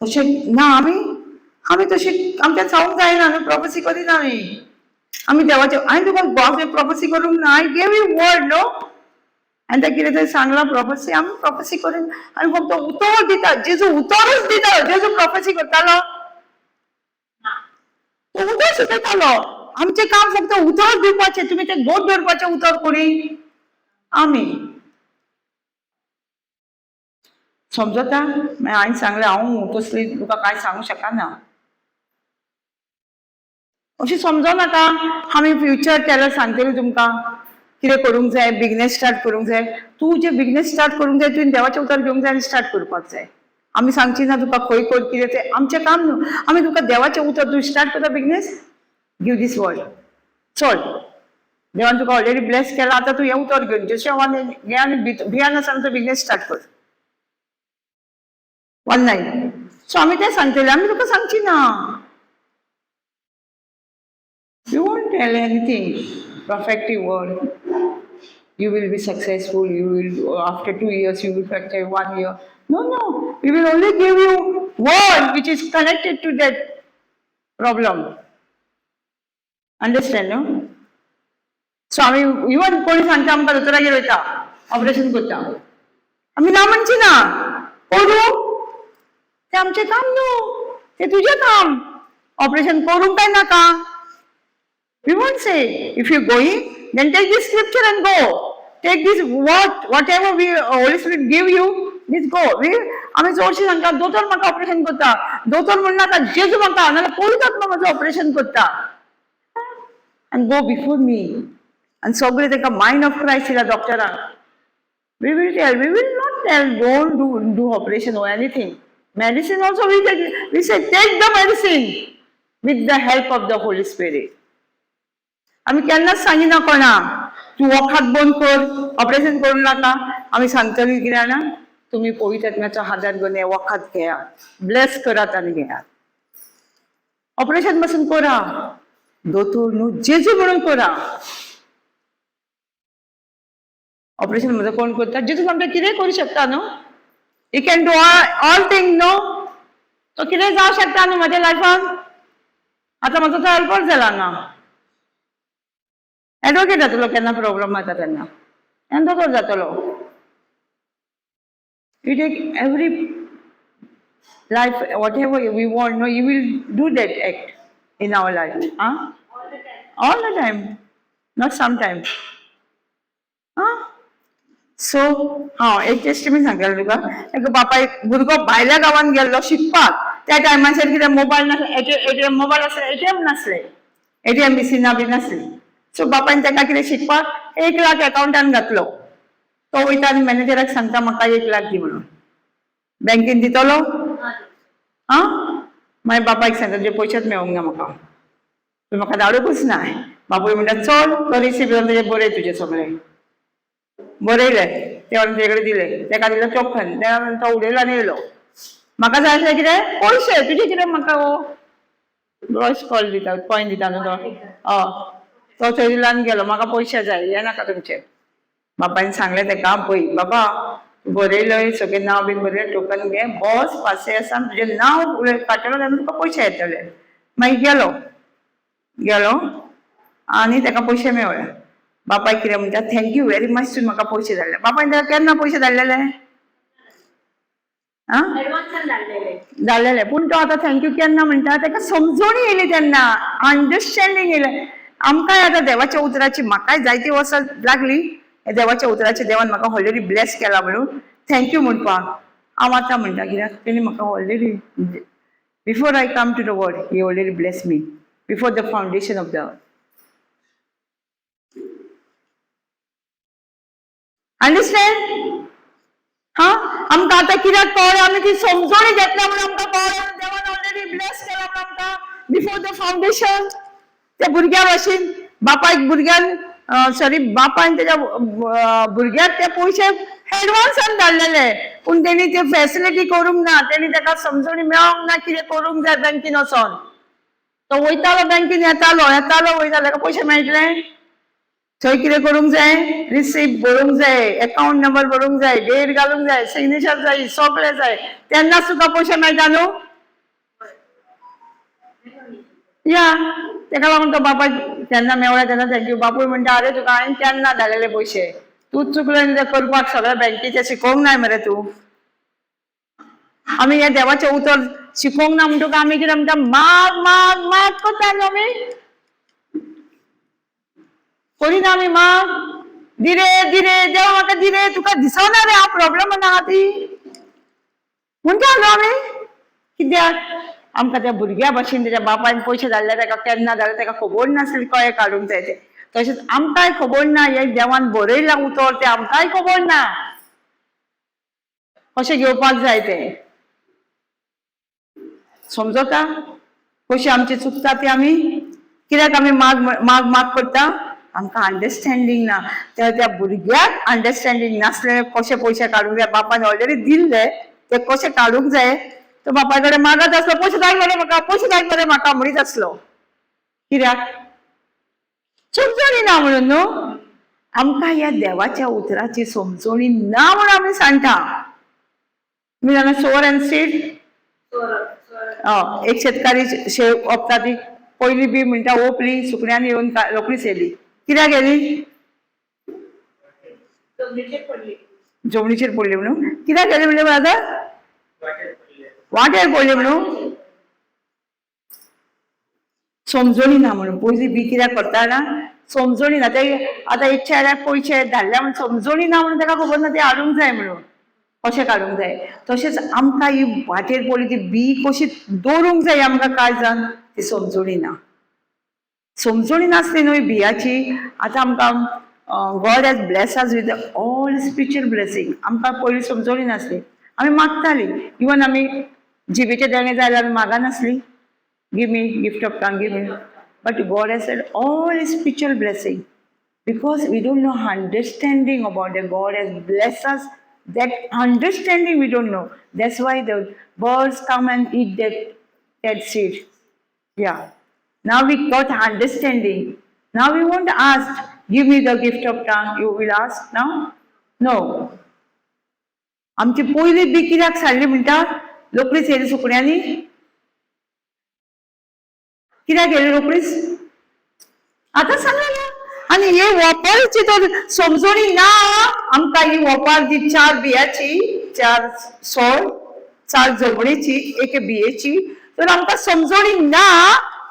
तशें ना, आमी आमी तशें आमच्यान सांगूंक जायना न्हू, प्रोफेसी करिना आमी. आमी देवाचे, हांवें तुका गॉड प्रोफेसी करूंक ना, I gave you word न्हू. आनी तें कितें तरी सांगलां प्रोफेसी, आमी प्रोफेसी करून आमी फक्त उतर दिता. जेजू उतरूच दिता. जेजू प्रोफेसी करतालो, तो उतर शिकयतालो. आमचें काम फक्त उतर दिवपाचें. तुमी तें गोड दवरपाचें उतर कोणी आमी समजता. मागीर हांवें सांगलें, हांव तसली तुका कांय सांगूंक शकना, अशें समजो नाका. आमी फ्युचर टेलर सांगतली तुमकां कितें करूंक जाय, बिजनेस स्टार्ट करूंक जाय. तूं जे बिजनेस स्टार्ट करूंक जाय, तुवें देवाचें उतर घेवंक जाय आनी स्टार्ट करपाक जाय. आमी सांगची ना तुका खंय कर कितें, तें आमचें काम न्हू. आमी तुका देवाचें उतर, तूं स्टार्ट करता बिजनेस, गिव दीस वर्ड, चल. देवान तुका ऑलरेडी ब्लेस केला, आतां तूं हें उतर घेवन जशें घे आनी भियान आसतना तूं बिजनेस स्टार्ट कर ऑनलायन. सो आमी तें सांगतले, आमी तुका सांगची ना. You won't tell anything prophetic word. You will be successful, you will, after 2 years, you will fracture 1 year. No, no. We will only give you word which is connected to that problem. Understand, no? So आमी even कोणी सांगता आमकां दोतोरागेर वयता, operation करता, आमी ना म्हणची ना, करूं, तें आमचें काम न्हू, तें तुजें काम. ऑपरेशन करूंक काय नाका, we won't say. If you're going, then take this scripture and go. Take this whatever we Holy Spirit give you, this go. We आमी चडशी सांगता दोतोर म्हाका ऑपरेशन करता, दोतोर म्हणनाका, जेजू म्हाका नाल्यार पवित्र आत्मा म्हजो ऑपरेशन करता. आनी गो बिफोर मी. आनी सगळे ताका मायंड ऑफ क्रायस्ट दिला डॉक्टराक. We will tell, we will not tell, don't do operation or anything. Medicine also we take, we say take the medicine with the help of the Holy Spirit. आमी केन्नाच सांगिना कोणाक तूं वखद बंद कर, operation करूं नाका. आमी सांगतली कितें जाणा, तुमी पवित्र आत्म्याचो हातार घेवन हें वखद घेयात, ब्लेस करात आनी घेयात. ऑपरेशन पासून करा, दोतोर न्हू, जेजू म्हणून करा. ऑपरेशन म्हजो कोण करता? जेजू आमकां कितेंय करूं शकता न्हू. He can do all thing न्हू. तो कितेंय जावं शकता न्हू म्हज्या लायफान. आतां म्हजो तो हेल्पर जाला हांगा, एडवोकेट जातलो केन्ना प्रॉब्लम जाता तेन्ना, आनी दोतोर जातलो. You take every life, whatever we want, no, you will do that act in our life. Huh? All the time. All the time, not sometime. Huh? So, हांव एक टेस्टिमनी सांगतालें तुका. एक बापाय भुरगो भायल्या गांवांत गेल्लो शिकपाक. त्या टायमाचेर कितें मोबायल नासले, एटीएम मोबायल आसले, एटीएम नासले, एटीएम मिशिनां बी नासली. सो बापायन ताका कितें शिकपाक 1 लाख अकाउंटान घातलो. तो वयता आनी मॅनेजराक सांगता, म्हाका 1 लाख दी म्हणून. बँकेन दितलो? आं, मागीर बापायक सांगता, तुजे पयशेच मेळोंक ना म्हाका, तूं म्हाका धाडूंकच ना. बापूय म्हणटा, चल, तो रिसीप घेवन तुजें बरय, तुजें सगळें बरयलें. ते व्हरून तुजे कडेन दिले. तेका दिलें टोकन. तो उडयलो आनी येयलो. म्हाका जाय आसलें कितें? पयशे. तुजे कितें म्हाका? हो ब्रॉस कॉल दिता, कॉयन दिता न्हू तो. हय, तो थंय दिलो आनी गेलो. म्हाका पयशे जाय, हे नाका तुमचे. बापायन सांगलें तेका, पळय बाबा, बरयलय सगळें, नांव बीन बरयलें, टोकन घे, बस पासय आसा. तुजें नांव उलय काडटलो तेन्ना तुका पयशे येतले. मागीर गेलो, गेलो आनी तेका पयशे मेवळे. बापाय कितें म्हणटा? Thank you very much, तुवें म्हाका पयशे धाडले. बापायन तेका केन्ना पयशे धाडलेले? आं? एडवान्सान धाडलेले. धाडलेले. पूण तो आतां thank you केन्ना म्हणटा? तेका समजोणी येयली तेन्ना, अंडरस्टँडींग येयलें. आमकांय आतां देवाच्या उतराची, म्हाकाय जायती वर्सां लागली हे देवाच्या उतराची, देवान म्हाका ऑलरेडी ब्लेस केला म्हणून thank you म्हणपाक. हांव आतां म्हणटा, कित्याक तेणी म्हाका already, before I come to the world, he already bless me before the foundation of the earth. Understand? हा, आमकां आतां कित्याक कळ्ळें? आमी ती समजोणी घेतल्या म्हणून आमकां कळ्ळें, देवान ऑलरेडी ब्लेस केला म्हणून आमकां बिफोर the foundation. त्या भुरग्या भाशेन बापायक भुरग्यान, सॉरी, बापायन तेच्या भुरग्याक ते पयशे एडवान्सान धाडलेले, पूण तेणी ते फॅसिलिटी करूंक ना. तेणी ताका समजोणी मेळोंक ना कितें करूंक जाय बँकेन वचोन. तो वयतालो बँकेन, येतालो, येतालो, वयतालो. ताका पयशे मेळटले? थंय कितें करूंक जाय? रिसीप्ट बरोवंक जाय, एकाउंट नंबर बरोवंक जाय, डेट घालूंक जाय, सिग्नेचर जाय, सगळें जाय, तेन्नाच तुका पयशे मेळटा न्हू. या, तेका लागून तो बापाय तेन्ना मेवळ्या तेन्ना thank you. बापूय म्हणटा, अरे, तुका हांवें केन्ना धाडलेले पयशे, तूं चुकले न्ही ते करपाक. सगळ्या बँकेचें शिकोवंक नाय मरे तूं. आमी हें देवाचें उतर शिकोवंक ना म्हणटकच आमी कितें म्हणटा? माग माग माग करता न्हू आमी. करिना आमी माग? दिरे दिरे देवा, म्हाका दिरे, तुका दिसना रे हांव प्रॉब्लेम आहा ती, म्हणटा न्हू आमी. कित्याक? आमकां त्या भुरग्या भाशेन तेच्या बापायन पयशे धाडले ताका केन्ना धाडले ताका खबर नासली कळ्ळें काडूंक जाय ते. तशेंच आमकांय खबर ना हें देवान बरयलां उतर, तें आमकांय खबर ना कशें घेवपाक जाय तें. समजता कशी आमची चुकता ती? आमी कित्याक आमी माग माग माग करता? आमकां अंडरस्टँडींग ना. त्या त्या भुरग्याक अंडरस्टँडींग नासलें कशे पयशे काडूंक जाय. बापान ऑलरेडी दिल्ले, ते कशे काडूंक जाय. तो बापाय कडेन मागत आसलो, पयशे जाय मरे म्हाका, पयशे जाय मरे म्हाका म्हणीत आसलो. कित्याक? समजणी ना म्हणून न्हू. आमकां ह्या देवाच्या उतराची समजणी ना म्हणून आमी सांगता. तुमी जाणा सोवर अँड सीड? हय, एक शेतकारी शेव ओंपता. ती पयली बी म्हणटा ओंपली, सुकण्यांनी येवन रोखडीच येयली. कित्याक येयली? जमनीचेर पडली. जमनीचेर पडली म्हणून. कित्याक येयली म्हणलें ब्रदर? वाटेर पडले. वाटेर पडली म्हणून. समजणी ना म्हणून. पयली बी कित्याक करता ना, समजणी ना. ते आतां एक चेड्याक पयशे धाडल्या म्हणून समजणी ना म्हणून ताका खबर ना ते हाडूंक जाय म्हणून, कशें काडूंक जाय. तशेंच आमकां ही वाटेर पडली ती बी कशी दवरूंक जाय आमकां काळजान, ती समजणी ना. समजणी नासली न्हय बियाची. आतां आमकां God has bless us with all spiritual blessing. आमकां पयलीं समजणी नासली, आमी मागतालीं. इवन आमी जिबेचें देणें जाय जाल्यार आमी मागनासली, give me gift of tongue, give me. But God has said all spiritual blessing. Because we don't know understanding about it. God has blessed us. That understanding we don't know. That's why the birds come and eat that seed. Yeah. Now we got understanding. Now we won't ask, give me the gift of tongue. You will ask now? No. आमची पयली बी कित्याक साडली म्हणटा? रोखडीच येयली सुकण्यांनी. कित्याक येयली रोखडीच? आतां सांगलें ना. आनी हे वोपारीची तर समजणी ना आमकां. ही वोपार जी चार बियाची, चार सोळ, चार जमणीची, एके बियेची तर आमकां समजणी ना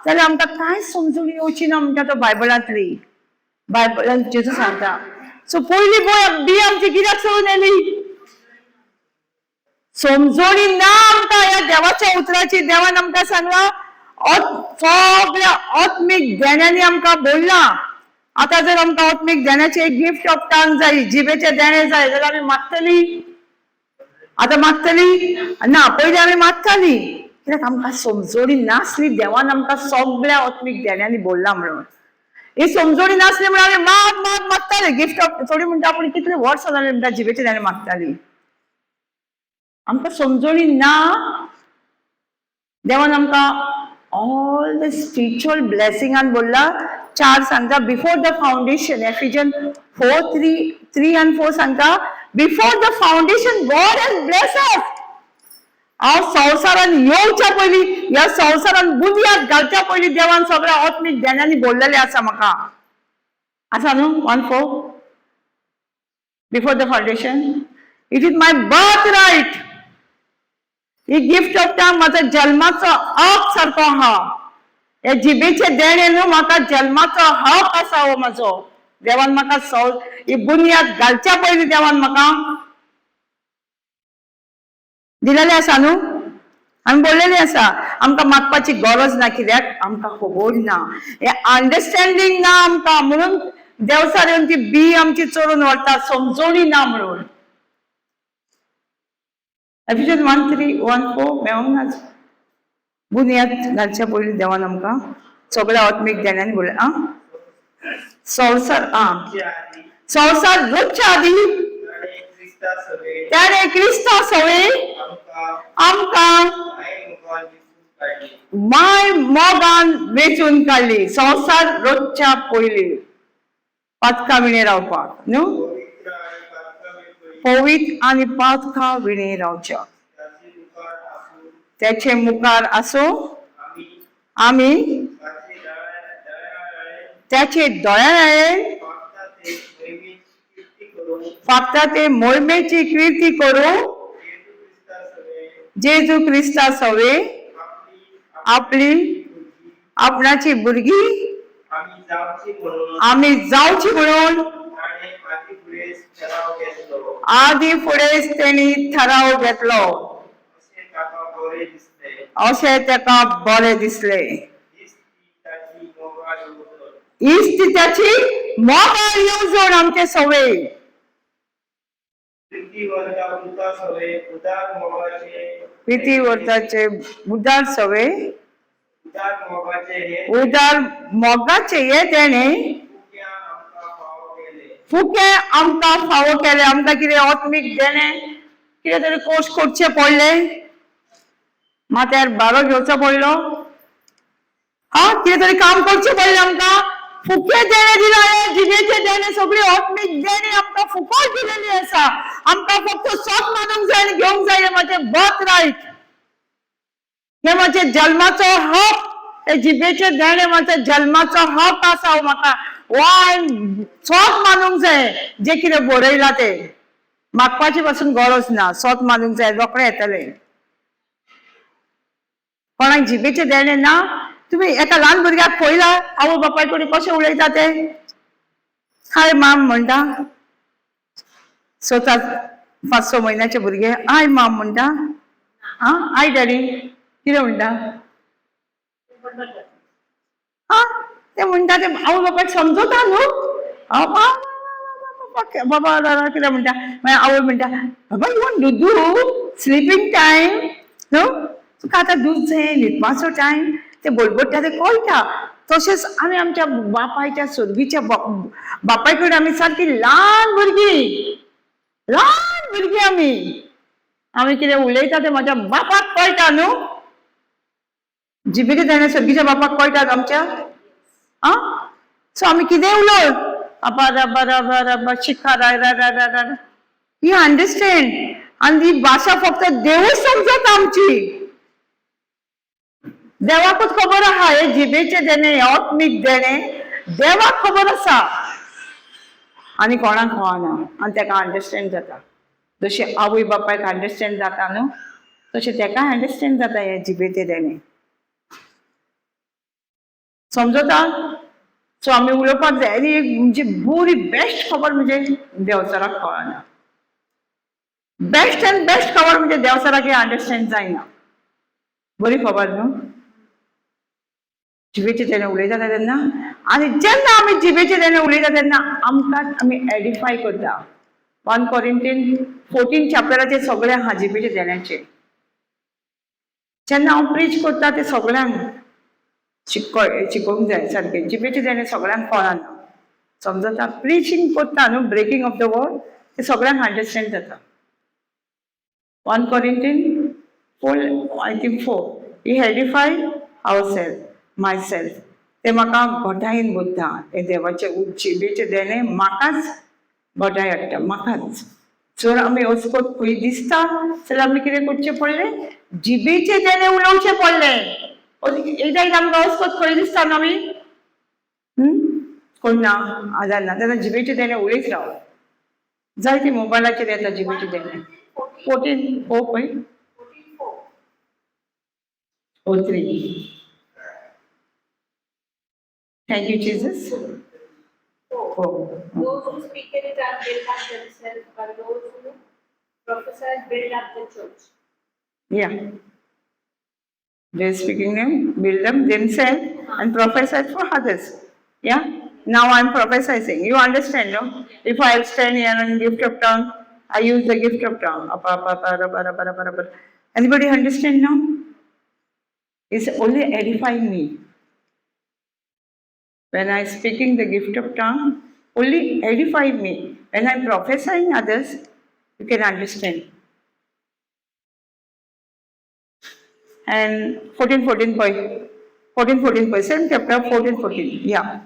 जाल्यार आमकां कांय समजणी येवची ना म्हणटा तो बायबलांतली. बायबलान जेजू सांगता. सो पयली बी आमची कित्याक सोडून येयली? समजणी ना आमकां ह्या देवाच्या उतराची. देवान आमकां सांगलां, सगळ्या आत्मीक देण्यांनी आमकां बोललां. आतां जर आमकां आत्मीक देण्याचें एक गिफ्ट ऑफ टंग जाय, जिबेचें देणें जाय जाल्यार आमी मागतली? आतां मागतली ना. पयलीं आमी मागताली, कित्याक आमकां समजोणी नासली देवान आमकां सगळ्या आत्मीक देण्यांनी बोल्ला म्हणून. ही समजोणी नासली म्हणून आमी माग माग मागताले गिफ्ट ऑफ. थोडी म्हणटा आपूण कितले वर्सां जाली म्हणटा जिबेचें देणें मागताली. आमकां समजोणी ना. देवान आमकां ऑल the spiritual ब्लेसिंगान बोल्ला. 4 सांगता before the foundation, Ephesian 4 3 3 and 4 सांगता before the foundation God has bless us. हांव संवसारान येवच्या पयलीं, ह्या संवसारान बुन्याद घालच्या पयलीं देवान सगळ्या आत्मीक देण्यांनी बोल्लेलें आसा म्हाका. आसा न्हू 1:4 before the foundation. It is my birth right. He gift of tongue म्हाजो जल्माचो हक सारको आहा. हे जिबेचे देणे न्हू, म्हाका जल्माचो हक आसा हो म्हाजो. देवान म्हाका सौ ही बुन्याद घालच्या पयलीं देवान म्हाका दिलेले आसा न्हू. आमी बोल्लेली आसा, आमकां मागपाची गरज ना, कित्याक आमकां खबर ना, हे अंडरस्टँडींग ना आमकां. म्हणून देवचार येवन ती बी आमची चोरून व्हरता, समजोणी ना म्हणून. Ephesians 1:3 1:4 मेळोंक ना. बुन्याद घालच्या पयलीं देवान आमकां सगळ्या आत्मीक देण्यांनी बोल्ले. आं, संवसार आं आदी संवसार रचच्या आदी ताणें क्रिस्ता सवें त्याने क्रिस्ता सवे आमकां आमकां माय मोगान वेंचून काडली. माय मोगान वेंचून काडली. संवसार रचच्या पयलीं पातका विणे रावपाक न्हू. पवित्र आनी पातकां पवित्र आनी पातका विणे रावच्या ताचे मुखार आसून त्याचे मुखार आसो आमी आमी ताचे दयाळाळे त्याचे दयाळे मागता ते मोहिमेची कीर्ती करून फक्त ते मोहिमेची कीर्ती करू जेजू क्रिस्ता सवें जेजू क्रिस्ता सवे आपली आपली आपणाची भुरगीं आमी जावची म्हणून आमी जावची म्हणून ताणें आदी फुडेंच ठराव घेतलो. आदी फुडेंच तेणी ठराव घेतलो. अशें ताका बरें दिसलें. अशें ताका बरें दिसलें. हीच ती ताची मोगाळ येवजण. हीच ती त्याची मोगाळ येवजण आमचे सवे. प्रितीवंता पुता सवें उदार मोगाचे प्रिती वर्ताचे उदार सवे उदार मोगाचे हे उदार मोगाचे हे तेणे फुक्या आमकां फावो केले. फुके आमकां फावो केले. आमकां कितें आत्मीक देणे कितें तरी कोश करचे पडले, माथ्यार बारो घेवचो पडलो, हा कितें तरी काम करचें पडलें आमकां. फुके देणे दिला, जिबेचे देणे, सगळी आत्मीक देणे आमकां फुकट दिलेली आसा. आमकां फक्त सोत मानूंक जाय आनी घेवंक जाय. हें म्हाजें बर्थ रायट, हे म्हाजे जल्माचो हक. हे जिबेचे देणे म्हाज्या जल्माचो हक आसा हो म्हाका. वाय सोत मानूंक जाय, जे कितें बरयलां तें मागपाची पासून गरज ना. सोत मानूंक जाय, रोखडें येतलें. कोणाक जिबेचें देणें ना. तुमी एका ल्हान भुरग्याक पळयला आवय बापाय कडेन कशें उलयता ते? हाय माम म्हणटा. स्वता 5-6 म्हयन्याचे भुरगे I माम म्हणटा, आं I daddy कितें म्हणटा? आं ते म्हणटा ते आवय बापायक समजता न्हू. बाबा दादा कितें म्हणटा? मागीर आवय म्हणटा, बाबा you want Dudu, sleeping time न्हू, तुका आतां दूद जाय, न्हिदपाचो टायम. ते बोलबोट्टा ते कळटा. तशेंच आमी आमच्या बापायच्या सर्गीच्या बापाय कडेन आमी सारकी ल्हान भुरगीं, ल्हान भुरगीं आमी. आमी कितें उलयता तें म्हाज्या बापाक कळटा न्हू. जिबेचे देणें सर्गीच्या बापाक कळटा आमच्या. आं सो आमी कितेंय उलोय, बाबा रबा रबा रबा शिखा राय राय राय राय राय, ही अंडरस्टँड. आनी ही भाशा फक्त देवूच समजता आमची. देवाकूच खबर आहा हे जिबेचे देणे, हे आत्मीक देणे देवाक खबर आसा आनी कोणाक कळना. आनी तेका अंडरस्टँड जाता. जशें आवय बापायक अंडरस्टँड जाता न्हू, तशें तेकाय अंडरस्टँड जाता हे जिबेचे देणे समजता. सो आमी उलोवपाक जाय. आनी एक म्हणजे बरी बेस्ट खबर म्हणजे देंवचाराक कळना. बेस्ट एंड बेस्ट खबर म्हणजे देंवचाराक हे अंडरस्टँड जायना. बरी खबर न्हू. जिबेचे देणे उलयता तेन्ना, आनी जेन्ना आमी जिबेचे देणे उलयता तेन्ना आमकां आमी एडिफाय करता. 1 Corinthians 14 चॅप्टराचे सगळे आहा जिबेचे देण्याचे. जेन्ना हांव प्रीच करता ते सगळ्यांक शिकोवंक जाय सारकें. जिबेचे देणे सगळ्यांक कळना, समजता? प्रिचींग करता न्हू, ब्रेकींग ऑफ the word, ते सगळ्यांक अंडरस्टँड जाता. 1 Corinthians 4, I think 4, he edify our self, my self. ते म्हाका घटायेन बुद्दा, हे देवाचे जिबेचे देणे म्हाकाच घटाय हाडटा, म्हाकाच. जर आमी अस्कोत खंय दिसता जाल्यार आमी कितें करचें पडलें? जिबेचे देणे उलोवचें पडलें. एकदां एकदां आमकां अस्कोत खंय दिसता न्हू आमी, कोण ना, आदार ना, तेन्ना जिबेचे देणे उलयत राव. जायते मोबायलाचेर येता जिबेचे देणे. 14 4 पळय, 14:4. 4 3. Thank you Jesus. 4. Those who speak in tongues build up themselves, but those who prophesy build up the church. Yeah. They're speaking them, build up themselves and prophesy for others. Yeah. Now I'm prophesying. You understand, no? If I stand here and gift of tongue, I use the gift of tongue. Apa, apa, apa, apa, apa, apa, apa. Anybody understand now? It's only edifying me. When I speaking the gift of tongue, only edify me. When I'm prophesying others, you can understand. And 14, 14 point, 14, 14 point, same chapter, 14, 14, yeah.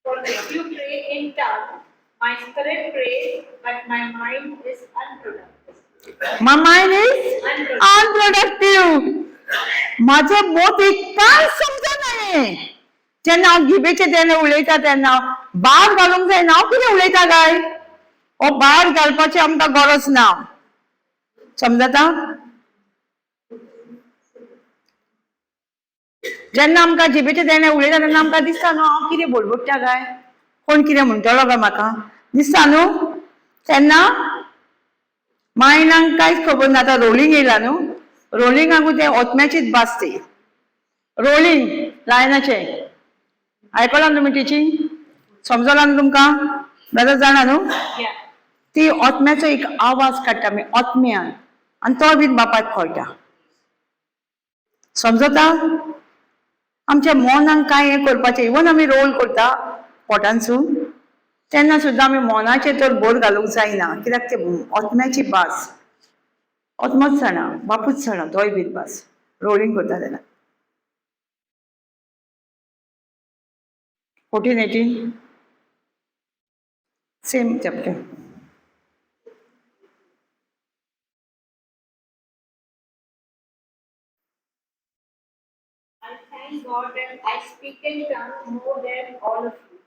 For if you pray in tongue, my spirit prays, but my mind is unproductive. My mind is unproductive. माझे बोट कांय समजना हें. जेन्ना हांव जिबेचे तेन्ना उलयता तेन्ना bar घालूंक जायना. हांव कितें उलयता काय? हो बार घालपाची आमकां गरज ना, समजता? जेन्ना आमकां जिबेचे देणे उलयता तेन्ना आमकां दिसता न्हू हांव कितें बोलबोडटा काय, कोण कितें म्हणटलो काय म्हाका दिसता न्हू. तेन्ना मायंडाक कांयच खबर ना. आतां रोलिंग येयला न्हू, रोलिंगाकूय तें ओतम्याचीच भास ती रोलिंग लायनाचें. आयकलां तुमी टिचींग? समजलां न्हू तुमकां? ब्रदर जाणा न्हू? ती ओतम्याचो एक आवाज काडटा आमी ओतम्यान, आनी तो बीन बापायक कळटा, समजता? आमच्या मनाक कांय हें करपाचें, इवन आमी रोल करता पोटांसून तेन्ना सुद्दां आमी मनाचेर तर भर घालूंक जायना, कित्याक ते ओतम्याची भास, ओतमोच जाणा, बापूच जाणा, तोय बीन भास रोलिंग करता तेन्ना. 14 18, same chapter. I thank God that I speak in tongues more than all of you.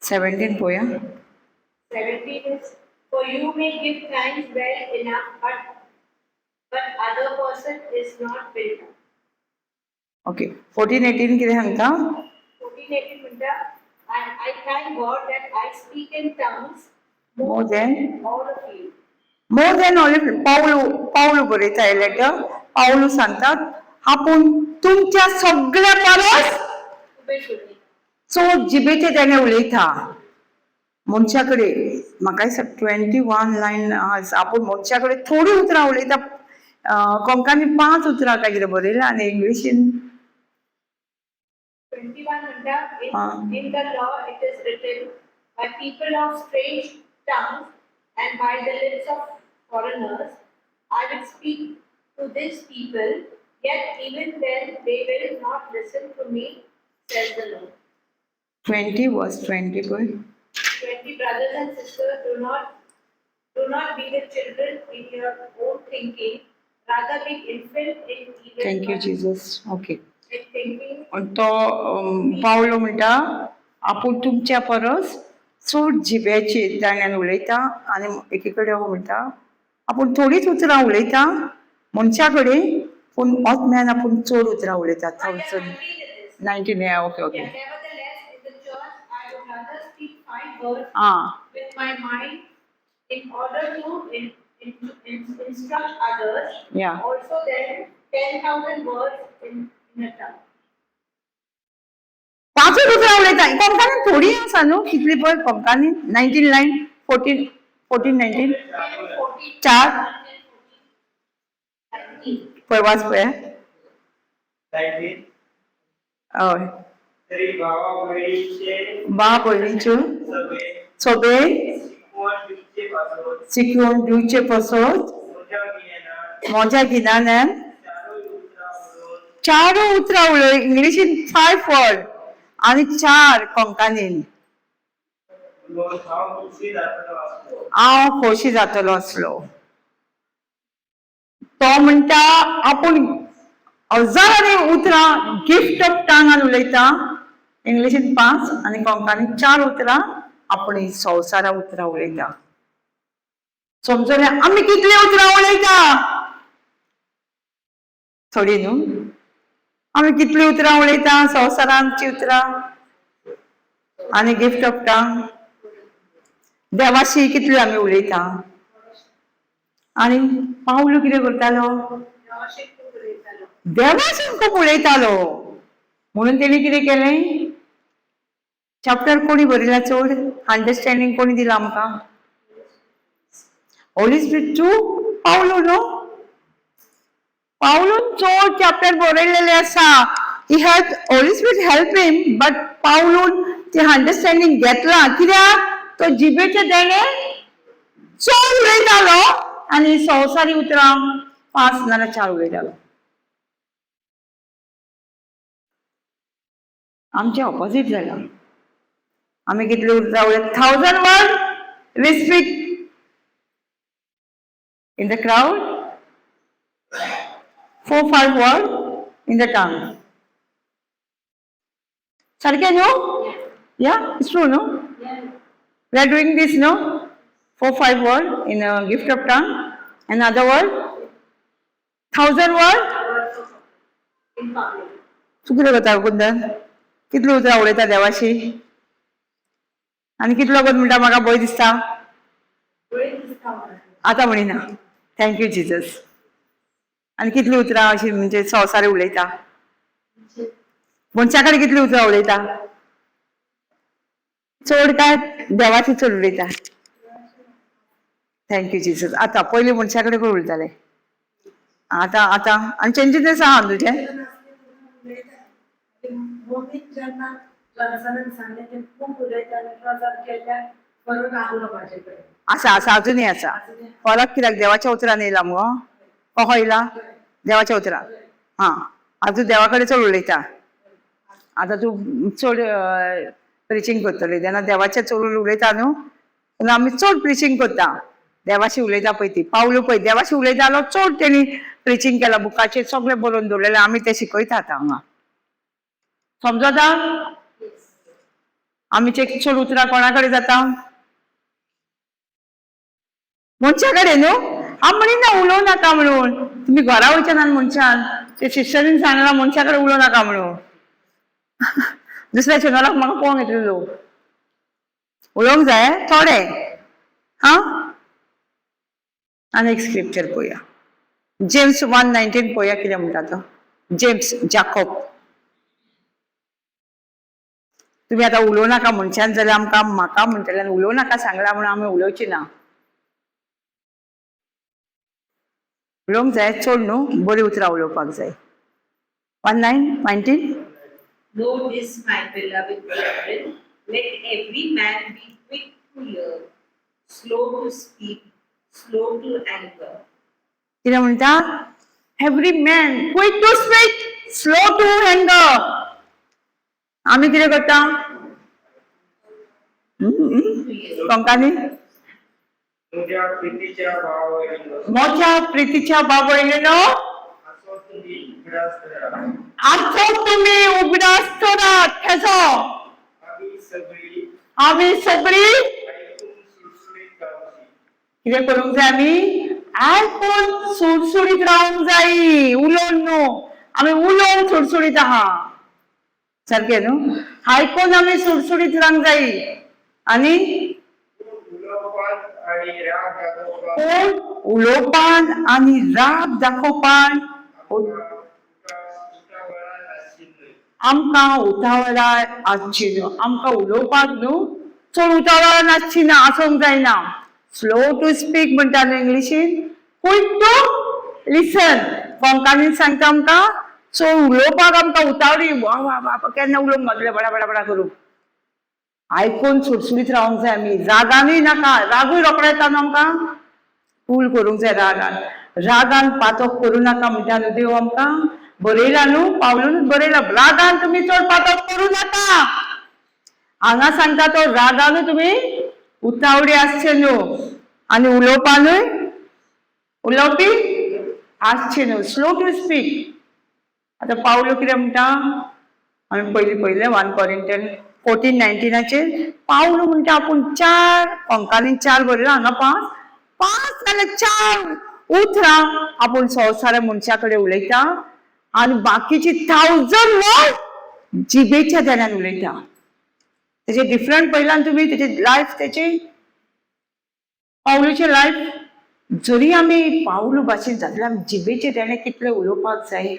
17 पळोवया. 17 is, for you may give thanks well enough, but other person is not built up. Okay, 14 18 कितें सांगता? 14 18 म्हणटा, I thank God that I speak in tongues more than all of you. More than all. Pavlu, Pavlu बरयता हे letter. Pavlu सांगतात आपूण तुमच्या सगळ्या परस उबे सुटली. चड जिबेचे तेणे उलयता मनशा कडेन. म्हाका दिसता 21 लायन आसा. आपूण मनशा कडेन थोडीं उतरां उलयता. कोंकणी 5 उतरां काय कितें बरयलां आनी इंग्लिशीन 21 म्हणटा, Ah. in the law it is written, by people of strange tongues and by the lips of foreigners, I will speak to this people, yet even then they will not listen to me, says the Lord. 20 verse 20 पळय. 20 Brothers and sisters, do not be the children in your own thinking, rather be infant in evil. Thank you Jesus. Okay. In thinking. तो पावलो म्हणटा आपूण तुमच्या परस चड जिबेची दाण्यान उलयता, आनी एकी कडेन हो म्हणटा आपूण थोडीच उतरां उलयता मनशा कडेन, पूण ओतम्यान आपूण चड उतरां उलयता. Yeah, 1000 19 it is. 19, yeah, okay okay. Yeah, nevertheless, in the church, I would rather speak 5 words ah with my mind in order to instruct others. Yeah. Also then 10,000 words in a tongue. पांचूच उतरां उलयता. कोंकणान थोडी आसा न्हू, कितली पळय कोंकणानी 19 line, 14 14 19 10, 14, चार. 10, 14, 19. पळय वाच पळय. 19. हय. तरी भावा भयणीचे बा भयणीच्यो सगळे सोबे शिकवण दिवचे पासून शिकवण दिवचे पसत म्हज्या गिन्यानान म्हज्या गिन्यानान चारूय उतरां उलोवन चारूय उतरां उलय. इंग्लिशीन 5 वर्ड आनी 4 कोंकणीन. उलोवन हांव खोशी जातलो आसलो. हांव खोशी जातलो आसलो. तो म्हणटा आपूण हजारांनी उतरां गिफ्ट ऑफ टांगान उलयता. इंग्लिशीन 5 आनी कोंकणीन 4 उतरां आपूण संवसारा उतरां उलयता. समजलें? आमी कितलीं उतरां उलयता? थोडी न्हू. आमी कितलीं उतरां उलयता संवसारांची उतरां आनी गिफ्ट ऑफ टांग? देवाशी कितली आमी उलयता? आनी पावलू कितें करतालो? देवाशी खूब उलयतालो. देवाशी खूब उलयतालो. म्हणून तेणी कितें केलें? चॅप्टर कोणी बरयला चड? अंडरस्टँडींग कोणी दिलां आमकां? होली स्पिरिट टू पावलू न्हू. पावलून चड चॅप्टर बरयलेले आसा. He help, Holy Spirit help him, but पावलून ते अंडरस्टँडींग घेतलां. कित्याक? तो जिबेचें देणें चड उलयतालो आनी संवसारी उतरां 5 नाल्यार 4 उलयतालो. आमचें ऑपोजीट जालां. आमी कितली उतरां उलयता? 1000 word we speak in the crowd, 4 5 word in the tongue. सारकें न्हू? Yeah, it's true, no? Yeah. We are doing this, no? 4 5 word in a gift of tongue, another word, 1000 word. In public. तूं कितें करता कुंदन? कितली उतरां उलयता देवाशी? आनी कितलो वगत म्हणटा म्हाका भंय दिसता? बरें दिसता म्हाका. आतां म्हणिना thank you Jesus. आनी कितली उतरां अशी म्हणजे संवसारी उलयता? मनशा कडेन कितली उतरां उलयता? चड काय देवाची चड उलयता? Thank you Jesus. आतां पयलीं मनशा कडेन कोण उलयताले? आतां आतां आनी चेंजीस आहा तुजें? मम्मीन जेन्ना जॉन्सनान सांगलें ते खूब उलयताले, प्रचार केल्यार फरक आहलो म्हाजे कडेन. आसा आसा, अजुनूय आसा फरक. कित्याक? देवाच्या उतरान येयला मुगो. कसो येयला? देवाच्या उतरान. आं, आतां देवा कडेन चड उलयता. आतां तूं चड प्रिचींग करतली तेन्ना देवाचें चड उलयता न्हू. तेन्ना आमी चड प्रिचींग करता, देवाशी उलयता पळय. ती पावलू पळय देवाशी उलयतालो चड. तेणी प्रिचींग केलां, बुकाचेर सगळें बरोवन दवरलेलें. आमी तें शिकयता आतां हांगा. समजता? आमी चड उतरां कोणा कडेन जाता? मनशा कडेन न्हू. हांव म्हणिना उलोवं नाका म्हणून. तुमी घरा वयचे ना मनशान. ते सिस्टरीन सांगलां मनशा कडेन उलोवं नाका म्हणून. दुसऱ्या शेनवाराक म्हाका पळोवंक येतले लोक. उलोवंक जाय थोडे. हां, आनी एक स्क्रिप्चर पळोवया. जेम्स 1:19 पळोवया कितें म्हणटा तो. जेम्स, जाकोब. तुमी आतां उलोवं नाका मनशान जाल्यार आमकां म्हाका म्हणटले उलोवं नाका सांगलां म्हणून आमी उलोवची ना. उलोवंक जाय चड न्हू, बरीं उतरां उलोवपाक जाय. 1:19. Know this, my beloved brethren, let every man be quick to hear, slow to speak, slow to anger. कितें म्हणटा? Every man quick to speak, slow to anger. आमी कितें करता? कोंकणी. म्हज्या प्रितीच्या भावा भयणींनो, मोठ्या प्रितीच्या भाव भयणींनो, आसो तुमी उगडास धरा. आजो तुमी उगडास करात. खेचो? आमी सगळी आमी सगळी आयकून सुडसुडीत रावची. कितें करूंक जाय? आमी आयकून सुडसुडीत रावंक जाय, उलोवन न्हू. आमी उलोवन सुडसुडीत आहा. सारकें न्हू? आयकून आमी सुडसुडीत रावंक जाय. आनी पूण उलोवपांत आनी राग दाखोवपांत पूण उलोवपान आनी राग दाखोवपान आमी आमकां उतावळार आसची न्हू, आमकां उलोवपाक न्हू चड उतावळार नासची ना, आसूंक जायना. स्लो टू स्पीक म्हणटा न्हू इंग्लिशीन, क्वीक टू लिसन. कोंकणीन सांगता आमकां चड उलोवपाक आमकां उतावळी वा वा वा केन्ना उलोवंक घातलें बडा बडा बडा करूं. आयकून सुटसुटीत रावंक जाय आमी, रागानूय नाका, रागूय रोकडो येता न्हू आमकां, कूल करूंक जाय रागान. रागान पातक करूं नाका म्हणटा न्हू देव आमकां, बरयला न्हू पावलूनच बरयला, रागान तुमी चड पातक करूं नाका. हांगा सांगता तो रागानूय तुमी उतावडी आसचे न्हू आनी उलोवपानूय उलोवपी आसचे न्हू, स्लो टू स्पीक. आतां पावलू कितें म्हणटा, आमी पयलीं पयलें 1 Corinthians 14:19 पावलू म्हणटा आपूण 4 अंकांनी 4 बरयला, हांगा 5 5 नाल्यार 4 उतरां आपूण संवसार मनशा कडेन उलयता आनी बाकीची 1000 वर्ड जिबेच्या देण्यान उलयता. तेजे डिफरंट पयल्यान तुमी तेजे लायफ, तेची पावलूचे लायफ जरी आमी पावलू भाशेन जातले, आमी जिबेचे देणे कितले उलोवपाक जाय.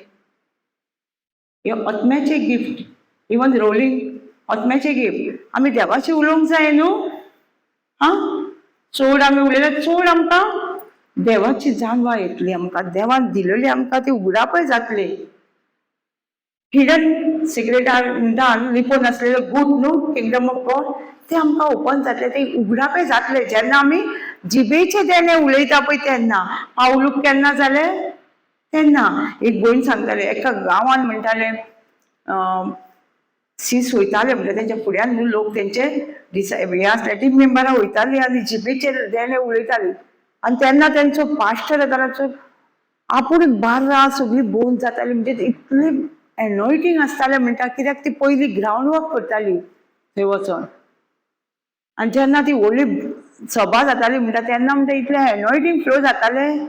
हे आत्म्याचे गिफ्ट, इवन रोलिंग आत्म्याचे गिफ्ट, आमी देवाचे उलोवंक जाय न्हू. आं, चड आमी उलयल्यार चड आमकां देवाची जाणवाय येतली, आमकां देवान दिलेली आमकां ती उगडापय जातली. हिडन सिक्रेट म्हणटा लिपोवन आसलेले गूट न्हू, किंगडम ऑफ गॉड, ते आमकां ओपन जातले, ते उगडापय जातले जेन्ना आमी जिबेचे देणे उलयता पळय तेन्ना. पावलूक केन्ना जालें तेन्ना एक भयण सांगताले, एका गांवान म्हणटाले सीस वयताले म्हणटा तेंच्या फुड्यान न्हू लोक तेंचे हे आसले टीम मेंबरां वयताली आनी जिबेचे देणे उलयताली. आनी तेन्ना तेंचो पास्टर येतालो, आपूण बार्रां सगळी बोन जाताली, म्हणजे इतली एनॉयटींग आसतालें म्हणटा, कित्याक ती पयली ग्रावंड वर्क करताली थंय वचोन. आनी जेन्ना ती व्हडली सभा जाताली म्हणटा तेन्ना म्हणटा इतलें एनॉयटींग फ्लो जातालें.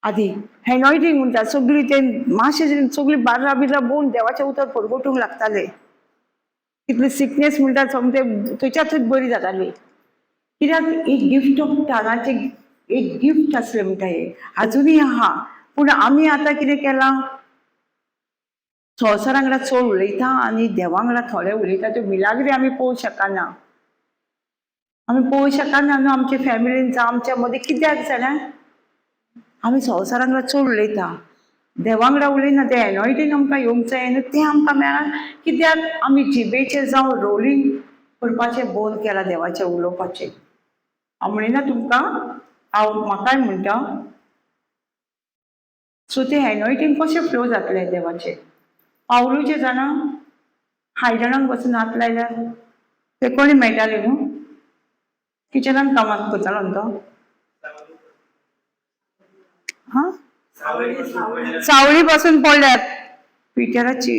आदी एनॉयटींग म्हणटा सगळी ते मातशें सगळी बार्रां बिर्रां बोवन देवाचें उतर परगटूंक लागताले. कितली सिकनेस म्हणटा सोमते थंयच्या थंयच बरी जाताली, कित्याक एक गिफ्ट ऑफ टांगाचें एक गिफ्ट आसलें म्हणटा हें आजुनूय आहा. पूण आमी आतां कितें केलां, संवसारा वांगडा चड उलयता आनी देवा वांगडा थोडे उलयता, त्यो मिलाग्री आमी पळोवंक शकना, आमी पळोवंक शकना न्हू आमच्या फॅमिलीन जावं आमच्या मदीं. कित्याक जाल्यार आमी संवसारा वांगडा चड उलयता, देवा वांगडा उलयना. तें एनॉयटींग आमकां येवंक जाय न्हू, तें आमकां मेळना, कित्याक आमी जिबेचेर जावं रोलिंग करपाचें बंद केलां देवाचें उलोवपाचें. हांव म्हणिना तुमकां, हांव म्हाकाय म्हणटा. सो तें एनॉयटींग कशें फ्लो जातलें देवाचें. पावलूचें जाणा हायड्रणाक बसून हात लायल्यार ते कोणी मेळटाले न्हू, किचनान कामाक करतालो न्हू तो. हां, सावळी पासून पडल्यार पिटराची,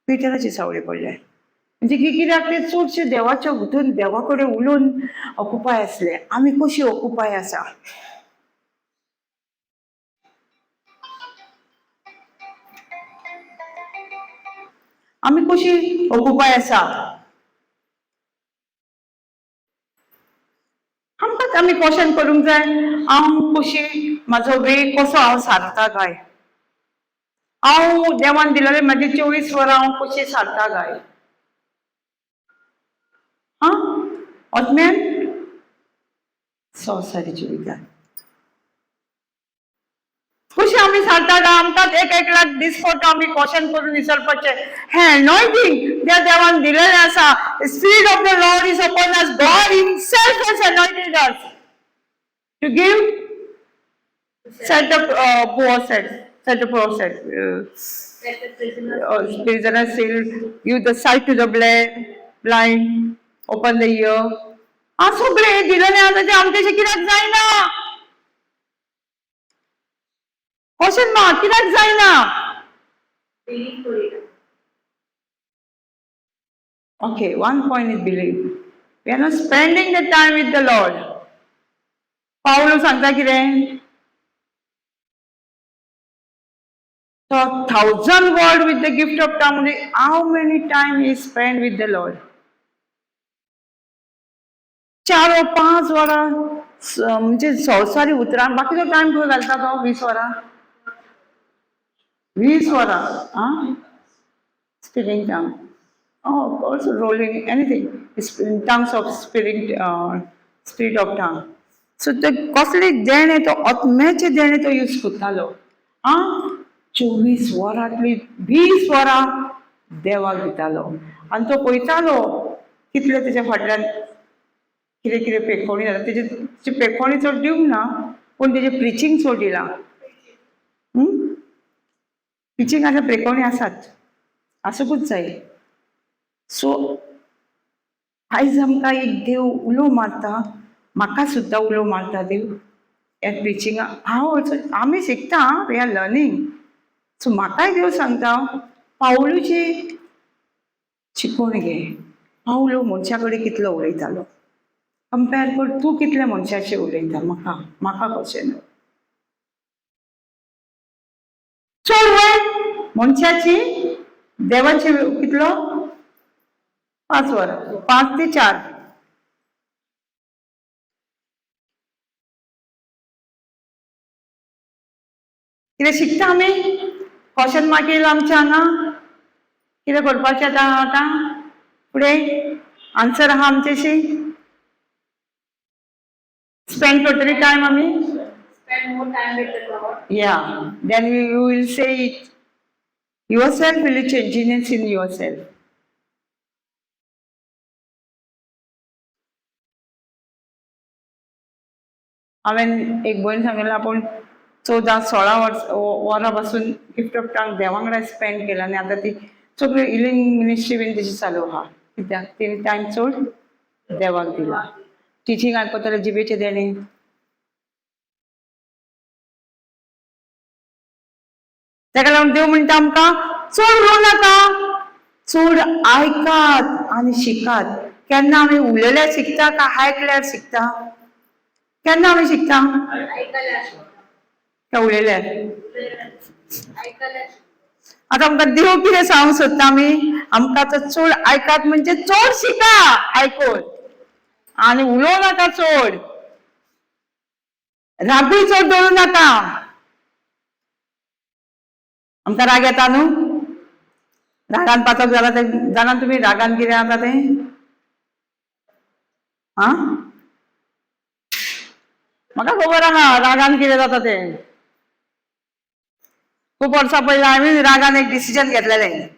पिटराची सावळी पडल्या म्हणजे की कित्याक ते चडशे देवाच्या हितून देवा कडेन उलोवन ऑकुपाय आसले. आमी कशी ऑकुपाय आसा, आमी कशी ऑकुपाय आसा, आमकांच आमी क्वेश्चन करूंक जाय, हांव कशी म्हाजो वेळ कसो हांव सारता काय, हांव देवान दिलेले म्हाजे 24 वरां हांव कशी सारता काय. आं, आत्म्यान संवसारी जिवितान कशी आमी सारता काय, आमकांच एक एकल्याक दिसपट्टो आमी क्वेश्चन करून विचारपाचें. हें एनॉयटींग त्या देवान दिलेलें आसा. Spirit of the Lord is upon us, God himself has anointed us to give set the poor set, set the poor set, prisoner seal, give the sight to the blind, open the ear. आ सगळें दिलेलें आसा तें आमचें कित्याक जायना, question mark, कित्याक जायना. Okay, one point is belief. We are not spending the time with the Lord. Pavlu सांगता कितें, So 1000 word with the gift of tongue, how many time he spend with the Lord? 4 or 5 वरां म्हणजे संवसारी उतरां, बाकीचो time खंय घालता तो, 20 वरां. 20 वरां आं speaking tongue. Oh, also rolling anything. It's in terms of spirit, spirit of tongue. So ते कसले देणें तो आत्म्याचें देणें तो यूज करतालो आं 24 वरांतली 20 वरां देवाक दितालो आनी तो पळयतालो कितले तेच्या फाटल्यान कितें कितें पेखोणी जाता तेजे तेची पेखोणी चड दिवंक ना पूण तेजें प्रिचींग चड दिलां. प्रिचींग आतां प्रेकोणी आसात आसूंकूच जाय. सो आयज आमकां एक देव उलो मारता, म्हाका सुद्दां उलो मारता देव ह्या प्रिचिंगा. हांव ऑल्सो आमी शिकता, we are learning. सो म्हाकाय देव सांगता पावलूची शिकोवण घे. पावलू मनशा कडेन कितलो उलयतालो कंपेर कर तूं कितले मनशाचे उलयता. म्हाका म्हाका कशें न्हय चड वय मनशाची देवाचे कितलो 5 वरां, 5 ते 4. कितें शिकता आमी? क्वेश्चन मार्क येयलो आमच्या हांगा कितें करपाचें आतां? आतां फुडें आन्सर आहा आमचेशी. स्पेंड करतली टायम आमी. Spend more time with the Lord. Yeah, then you will say it yourself, will change in yourself. हांवें एक भयण सांगिल्लें आपूण 14-16 वर्स वरां पासून गिफ्ट ऑफ टंग देवा वांगडा स्पेंड केला आनी आतां ती सगळी हिलींग मिनिस्ट्री बीन तिची चालू आहा. कित्याक तिणें टायम चड देवाक दिला. टिचींग आयकतले जिबेचें देणें. ताका लागून देव म्हणटा आमकां चड उलोवं नाका, चड आयकात आनी शिकात. केन्ना आमी उलयल्यार शिकता काय आयकल्यार शिकता? केन्ना आमी शिकता? काय उलयल्यार? आतां आमकां देव कितें सांगूंक सोदता आमी? आमकां आतां चड आयकात म्हणजे चड शिका आयकून आनी उलोवं नाका चड, रागूय चड दवरूं नाका. आमकां राग येता न्हू? रागान पातक जाला तें जाणा तुमी? रागान कितें जाता तें? आं म्हाका खबर आहा रागान कितें जाता तें. खूब वर्सां पयलीं हांवें रागान एक डिसिजन घेतलेलें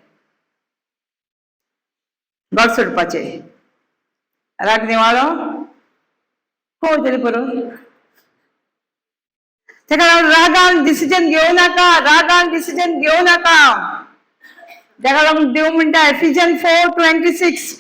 घर सोडपाचें. राग निवाळो खंय वयतली परत? ताका लागून रागान डिसिजन घेवं नाका, रागान डिसिजन घेवं नाका. ताका लागून देव म्हणटा एफिजन 4:26.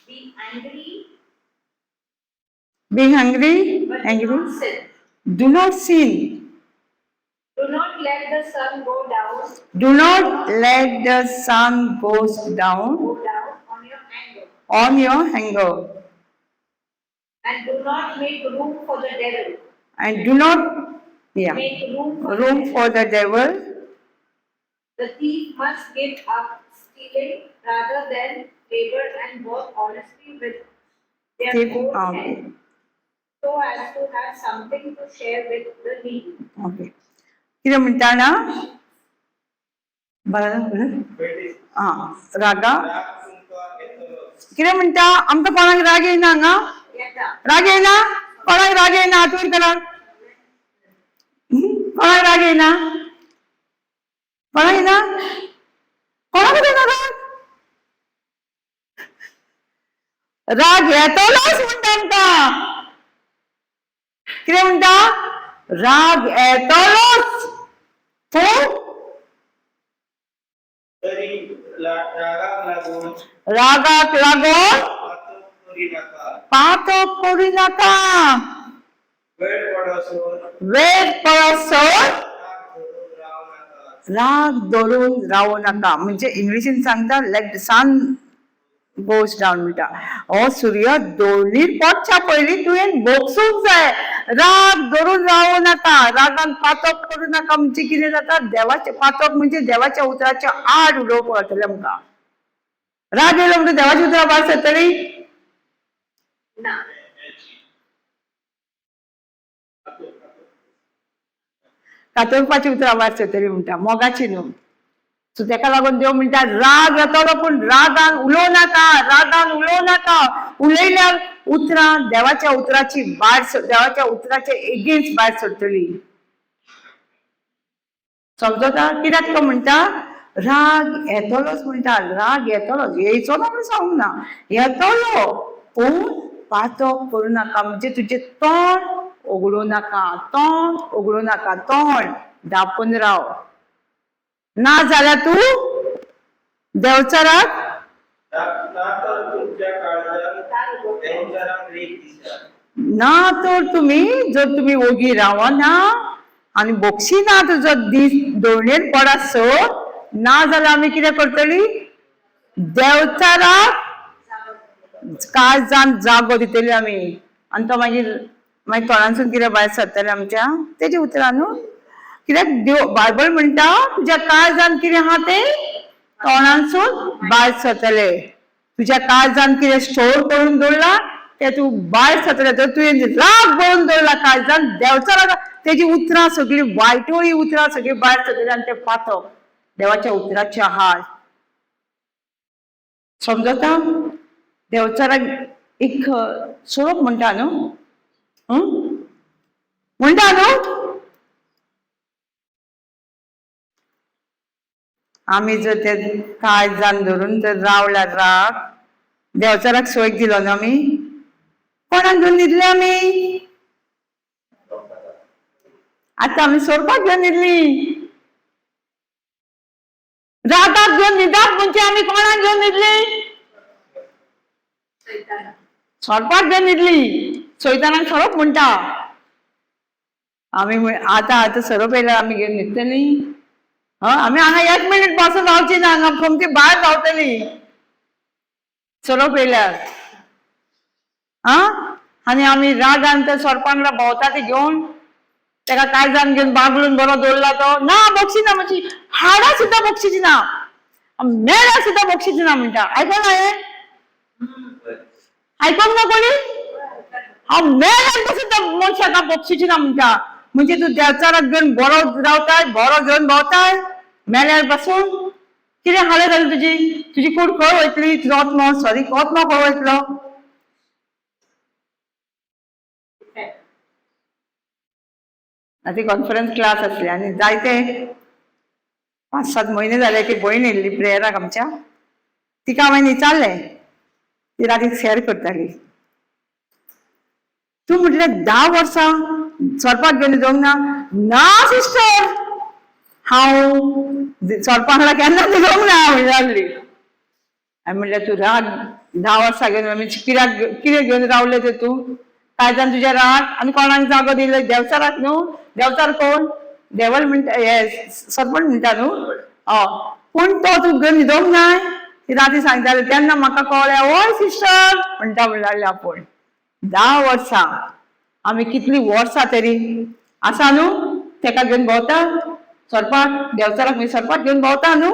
Be angry. Be hungry, but angry. Do not sin. Do not sin. Do not let the sun go down. Do not let the sun goes down. Go down on your anger. On your anger. And do not make room for the devil. And do not, yeah, make room for room the for the devil. The thief must give up stealing rather than labor and work honestly with their Thief, own okay. hand, so as to have something to share with the needy. Okay. कितें म्हणटा ना? बरें आं रागा कितें म्हणटा? आमकां कोणाक राग येयना हांगा? राग येयना? कोणाक राग येयना? हात वयर करा. कोणाक राग येयना? कोणाक येयना? कोणाक येयना राग? राग येतलोच म्हणटा आमकां. कितें म्हणटा? राग येतलोच. पूण रागाक लागून पातक करी नाका. वेळ पडसर राग धरून रावूं नाका. म्हणजे इंग्लिशीन सांगता let the sun goes down म्हणटा. हो सूर्य दोनीर पडच्या पयलीं तुवें भोगसूंक जाय. राग धरून रावूं नाका, रागान पातक करूं नाका. म्हणजे कितें जाता, देवाचें पातक म्हणजे देवाच्या उतराच्या आड उलोवप जातलें आमकां. राग येयलो म्हणटा देवाच्या उतरां भायर सरतली ना. कातरपाची उतरां भायर सरतली म्हणटा, मोगाची न्हू. सो तेका लागून देव म्हणटा राग येतलो पूण रागान उलोवं नाका, रागान उलोवं नाका. उलयल्यार उतरां देवाच्या उतराची भायर, देवाच्या उतराचे एगेन्स्ट भायर सरतली. समजता कित्याक तो म्हणटा राग येतलोच म्हणटा, राग येतलोच, येयचो ना म्हणून सांगूंक ना, येतलो पूण पातक करूं नाका. म्हणजे तुजें तोंड उगडूं नाका, तोंड उगडूं नाका, तोंड दापून राव. ना जाल्यार तूं देवचाराक ना तर तुमी जर तुमी ओगी रावना आनी बोक्षी ना तुजो दीस दोणेर पडत सर, ना जाल्यार आमी कितें करतली, देवचाराक काळजान जागो दितली आमी. आनी तो मागीर मागीर तोंडांसून कितें भायर सरतलें आमच्या तेजे उतरां न्हू. कित्याक देव बायबल म्हणटा तुज्या काळजान कितें आहा तें तोंडांसून भायर सरतलें. तुज्या काळजान कितें स्टोर करून दवरला तें तूं भायर सरतलें. तर तुवें राग भरून दवरला काळजान, देवचाराक तेजी उतरां सगळीं वायटोळी उतरां सगळीं भायर सरतलीं आनी तें पातक देवाच्या उतराचे आहार. समजता? देवचाराक एक सोरोप म्हणटा न्हू, म्हणटा न्हू. आमी जर ते काळजान धरून जर रावल्यार राग, देवचाराक सोय दिलो न्हू आमी, कोणाक घेवन न्हिदले आमी? आतां आमी सोरपाक घेवन न्हिदली. रागाक घेवन न्हिदप म्हणजे आमी कोणाक घेवन न्हिदली? सोरपाक घेवन न्हिदली. सोयतानाक सोरोप म्हणटा आमी. आतां आतां सोरोप येयल्यार आमी घेवन न्हिदतली? हय, आमी हांगा एक मिनीट पासून रावची ना, हांगा सोमती भायर रावतली सोरोप येयल्यार. आं, आनी आमी रागान त्या सोरपांगडा भोंवता ती घेवन तेका काळजान घेवन बागलून बरो दवरला तो ना बक्षी ना, म्हणजे हाडां सुद्दां बक्षीची ना, मेळ्यार सुद्दां बक्षीची ना म्हणटा. आयकना हें? आयकोंक ना कोणी? हांव मेळ्यार सुद्दां मनशाक बक्षीची ना म्हणटा. म्हणजे तूं देवचाराक घेवन बरो रावताय, बरो घेवन भोंवताय, मेल्यार पासून कितें हालत जाली तुजी? तुजी कूड खंय वयतली? तुजो आत्मो, सॉरी, आत्मो खंय वयतलो? आतां कॉन्फरन्स क्लास आसली आनी जायते 5-7 म्हयने जाले ती भयण येयल्ली प्रेयराक आमच्या. तिका हांवें विचारलें, ती राती शेअर करताली, तूं म्हटलें 10 वर्सां सोरपाक घेवन न्हिदोंक ना? ना सिस्टर, हांव सोरपा वांगडा केन्ना न्हिदोंक ना म्हणल्यार. हांवें म्हणलें तूं राग 10 वर्सां घेवन म्हणजे कित्याक कितें घेवन रावलें तें तूं? काळजान तुज्या राग आनी कोणाक जागो दिले? देवचाराक न्हू. देवचार कोण? देवल म्हणटा, हे सरपंच म्हणटा न्हू. हय, पूण तो तूं घेवन न्हिदोंक नाय. ती राती सांगताली तेन्ना म्हाका कळ्ळें, हय सिस्टर म्हणटा म्हणल्यार आपूण 10 वर्सां आमी कितलीं वर्सां तरी आसा न्हू तेका घेवन भोंवता सोरपाक, देवचाराक म्हणजे सोरपाक घेवन भोंवता न्हू.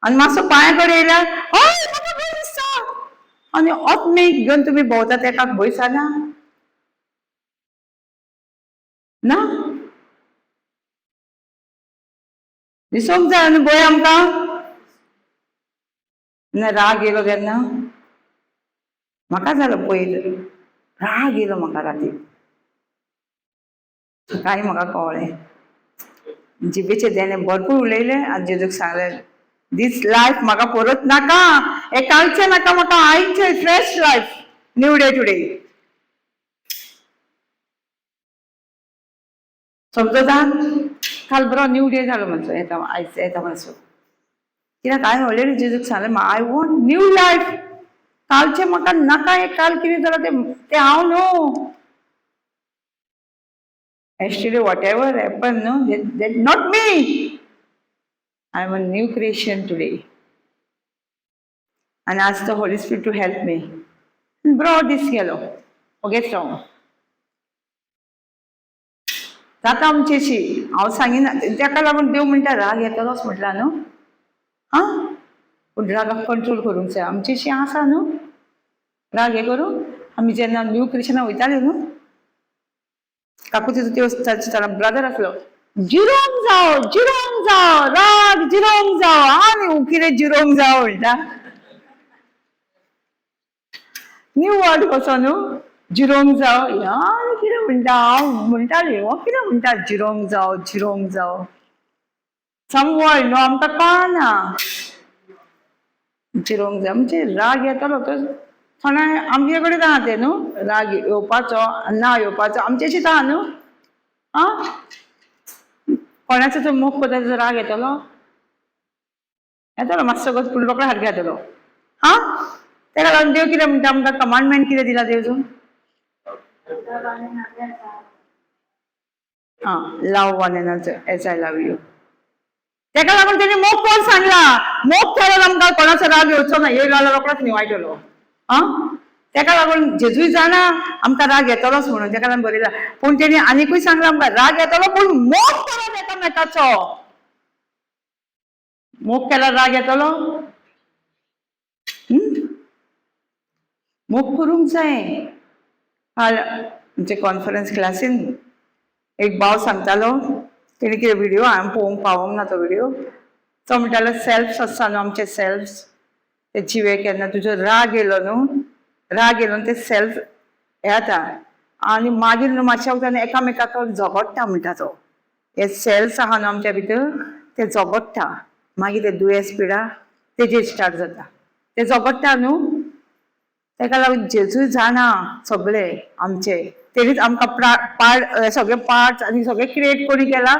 आनी मातसो पांया कडेन येयल्यार हय म्हाका भंय दिसता. आनी आत्मीक घेवन तुमी भोंवता तेका भंय दिसना ना? दिसूंक जाय न्हू भंय आमकां. ना राग येयलो तेन्ना म्हाका जालो पयलो राग येयलो म्हाका राती. सकाळीं म्हाका कळ्ळें, जिबेचें देणें भरपूर उलयलें आनी जेजूक सांगलें, दीस लायफ म्हाका परत नाका, हें कालचें नाका म्हाका, आयचें fresh life, new day today. समजता? काल बरो न्यू डे जालो म्हणचो येता आयज येता म्हणसो. कित्याक हांवें ऑलरेडी जेजूक सांगलें, I want new life. कालचें म्हाका नाका, हें काल कितें जालां तें हांव न्हू. Yesterday whatever happened, no, that not me. I am a new creation today आनी ask the Holy Spirit to help me. बरो दीस गेलो, ओगेच राव जाता आमचेशी. हांव सांगिना, तेका लागून देव म्हणटा राग येतलोच म्हटला न्हू. आं, पूण रागाक कंट्रोल करूंक जाय. आमचेशी आसा न्हू राग हें करूं. आमी जेन्ना न्यू क्रिशना वयताले न्हू, काकू तिचो त्यो ब्रदर आसलो, जिरोंक जाव जिरोंक जाव, राग जिरोंक जाव. आनी कितें जिरोंक जाव म्हणटा, न्यू वर्ड कसो न्हू, जिरोंक जाव. ह्या आनी कितें म्हणटा, हांव म्हणटालें हो कितें म्हणटा जिरोंक जाव जिरोंक जाव. सम वर्ड न्हू आमकां कळना. जिरोंक जाय म्हणजे राग येतालो तो थोडे आमचे कडेन आहा तें न्हू, राग येवपाचो ना येवपाचो आमचेशीच आहा न्हू. आं, कोणाचो तो मोग करता तेजो राग येतलो, येतलो मातसो गो, पूण रोकडो सारको येतलो. आं, तेका लागून देव कितें म्हणटा आमकां, कमांडमेंट कितें दिला देव? आं, love one another as I love you. तेका लागून तेणी मोग कोण सांगला, मोग केल्यार आमकां कोणाचो राग येवचो ना, येयलो जाल्यार रोकडोच निवायटलो. आं, तेका लागून जेजूय जाणा आमकां राग येतलोच म्हणून, तेका लागून बरयला. पूण तेणी आनिकूय सांगला आमकां राग येतलो पूण मोग करात एकामेकाचो. मोग केल्यार राग येतलो? मोग करूंक जाय. काल आमचे कॉन्फरन्स क्लासीन एक भाव सांगतालो, तेणी कितें व्हिडियो हांवें पळोवंक पावोंक ना तो व्हिडियो. तो म्हणटालो सेल्फ्स आसता न्हू आमचे सेल्फ्स, ते जिवे केन्ना तुजो राग येयलो न्हू, राग येयलो न्हू ते सेल्फ हे जाता आनी मागीर न्हू मातशा वगतान एकामेका कडेन झगडटा म्हणटा तो. हे सेल्स आहा न्हू आमच्या भितर ते झगडटा, मागीर ते दुयेंस पिडा तेजेर स्टार्ट जाता. ते झगडटा न्हू, तेका लागून जेजूय जाणा सगळे आमचे, तेणीच आमकां पार्ट सगळे पार्ट्स आनी सगळे क्रिएट कोणी केला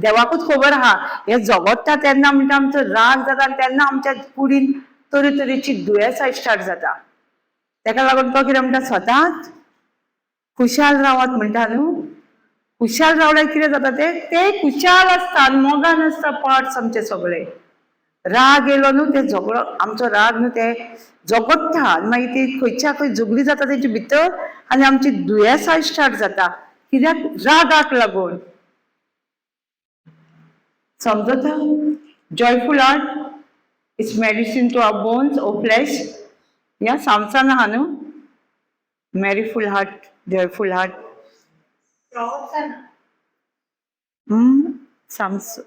देवाकूच खबर आहा. हे झगडटा तेन्ना म्हणटा आमचो राग जाता आनी तेन्ना आमच्या कुडीन तरेतरेची दुयेंसां स्टार्ट जाता. तेका लागून तो कितें म्हणटा, स्वताच खुशाल रावात म्हणटा न्हू. खुशाल रावल्यार कितें जाता, ते ते खुशाल आसता आनी मोगान आसता पार्ट्स आमचे सगळे. राग येयलो न्हू ते झगडो, आमचो राग न्हू ते झगडटा आनी मागीर ती खंयच्या खंय झगडी जाता तेजे भितर आनी आमची दुयेंसां स्टार्ट जाता. कित्याक? रागाक लागून. समजता? Joyful heart is medicine to our bones or flesh. ह्या सामसान आहा न्हू, मॅरीफूल हार्ट, जॉयफूल हार्ट. सामस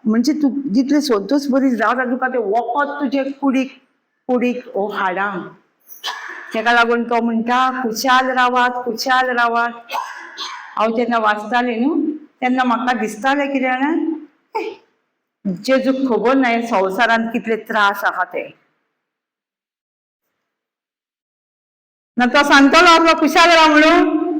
म्हणजे तूं जितले संतोष बरी रावता तुका ते वखद तुजे कुडीक कुडीक ओ हाडांक. तेका लागून तो म्हणटा खुशाल रावात खुशाल रावात. हांव जेन्ना वाचतालें न्हू तेन्ना म्हाका दिसतालें कितें जाणा, जेजूक खबर ना संवसारांत कितले त्रास आहा ते. ना तो सांगतलो आपलो खुशाल राव म्हणून,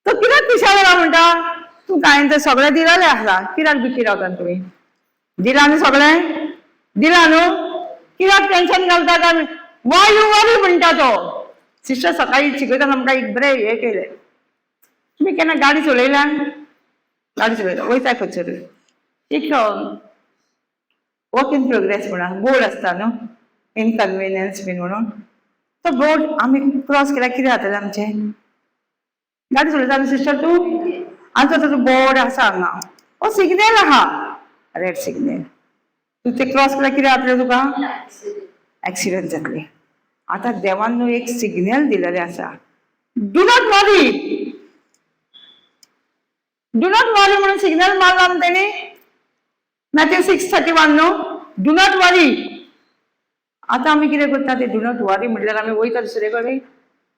तो कित्याक खुशाल राव म्हणटा? तुमकां हांवें तें सगळें दिलेलें आसा, कित्याक दुखी रावता तुमी? दिलां न्हू सगळें, दिलां न्हू, कित्याक टेन्शन घालता काय? वाय you वरी म्हणटा तो. सिस्टर सकाळी शिकयतना आमकां एक बरें हें केलें. तुमी केन्ना गाडी चलयल्या? गाडी चलयता वयता खंयसर, एक वर्क इन प्रोग्रेस म्हणा बोर्ड आसता न्हू, इनकन्विनियन्स बीन म्हणून. तो बोर्ड आमी क्रॉस केल्यार कितें जातलें आमचें? गाडी चलयता न्हू सिस्टर तूं? आमचो ताजो बोर्ड आसा हांगा, हो सिग्नल आहा, रेड सिग्नल. तूं ते क्रॉस केल्यार कितें जातलें तुका? एक्सिडंट जातले. आतां देवान न्हू एक सिग्नल दिलेलें आसा, do not worry, do not worry म्हणून सिग्नल मारला न्हू तेणी. मॅथ्यू 6:31 न्हू, do not वरी. आतां आमी कितें करता ते do not वरी म्हटल्यार आमी वयता दुसरे कडेन,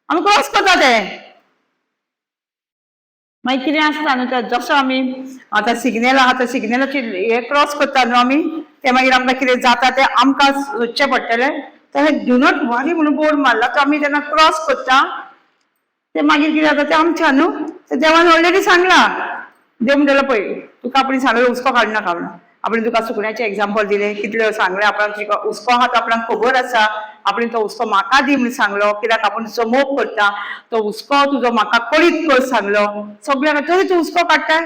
आमी क्रॉस करता ते. मागीर कितें आसता न्हू तें, जसो आमी आतां सिग्नल आहा त्या सिग्नलाचेर हे क्रॉस करता न्हू आमी, ते मागीर आमकां कितें जाता तें आमकां सोदचें पडटलें. तेन्ना do not वरी म्हणून बोर्ड मारला तो आमी जेन्ना क्रॉस करता ते मागीर कितें जाता तें आमच्या न्हू. ते देवान ऑलरेडी सांगला. देव म्हणटलो पळय तुका आपणे सांगलें हुस्को काडनाका म्हणून, आपणे तुका सुकण्याचें एग्जाम्पल दिलें, कितलें सांगलें आपणाक, हुस्को आहा तो आपणाक खबर आसा, आपणे तो हुस्को म्हाका दी म्हणून सांगलो, कित्याक आपूण तुजो मोग करता, तो हुस्को तुजो म्हाका कळीत कर सांगलो सगळ्यांक, तरी तूं हुस्को काडटाय.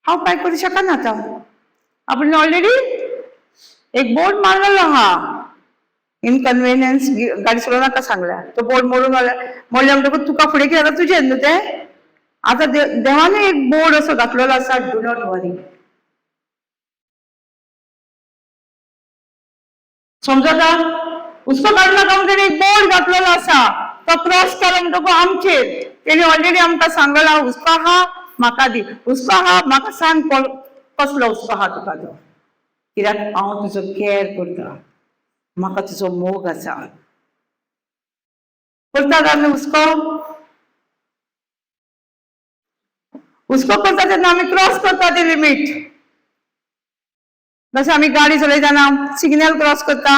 हांव कांय करूं शकना आतां. आपण ऑलरेडी एक बोर्ड मारलेलो आहा, इनकन्व्हिनियन्स, गाडी चलोवं नाका सांगल्या. तो बोर्ड मोडून मोडल्या म्हणटकूच तुका फुडें कितें जाता तुजें न्हू तें. आतां देवानूय एक बोर्ड असो घातलेलो आसा, do not वरी. समजता? हुस्को काडू नाका म्हणून तेणी एक बोर्ड घातलेलो आसा, तो क्रॉस केलो म्हणटकूच आमचेर तेणी ऑलरेडी आमकां सांगला, हुस्को आहा म्हाका दी, हुस्को आहा म्हाका सांग कसलो हुस्को आहा तुका तो, कित्याक हांव तुजो कॅर करता, म्हाका तुजो मोग आसा. करता काय हुस्को? हुस्को करता तेन्ना आमी क्रॉस करता ती लिमीट. जशें आमी गाडी चलयतना सिग्नल क्रॉस करता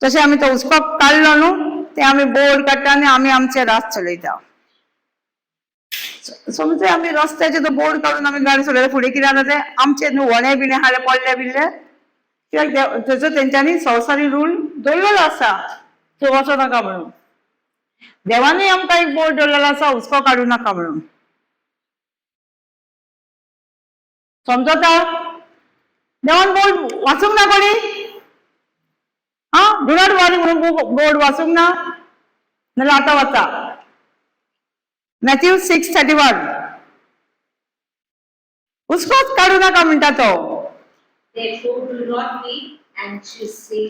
तशें आमी तो हुस्को काडलो न्हू, ते आमी बोर्ड काडटा आनी आमी आमचे रात चलयता. समज आमी रस्त्याचे तो बोर्ड काडून आमी गाडी चलयता, फुडें कितें जाता तें आमचे न्हू वणे बिणे हाडले पडले बिल्ले, कित्याक थंयसर तेंच्यांनी संवसारी रूल दवरलेलो आसा, थंय वचो नाका म्हणून. देवानूय आमकां एक बोर्ड दवरलेलो आसा, हुस्को काडूं नाका म्हणून. समजता? देवान बोर्ड वाचूंक ना कोणी? आं, do not वरी म्हणून बोर्ड वाचूंक ना? नाल्यार आतां वाचा मॅथ्यू 6:31. हुस्कोच काडू नाका म्हणटा तो. Therefore do not be anxious, say,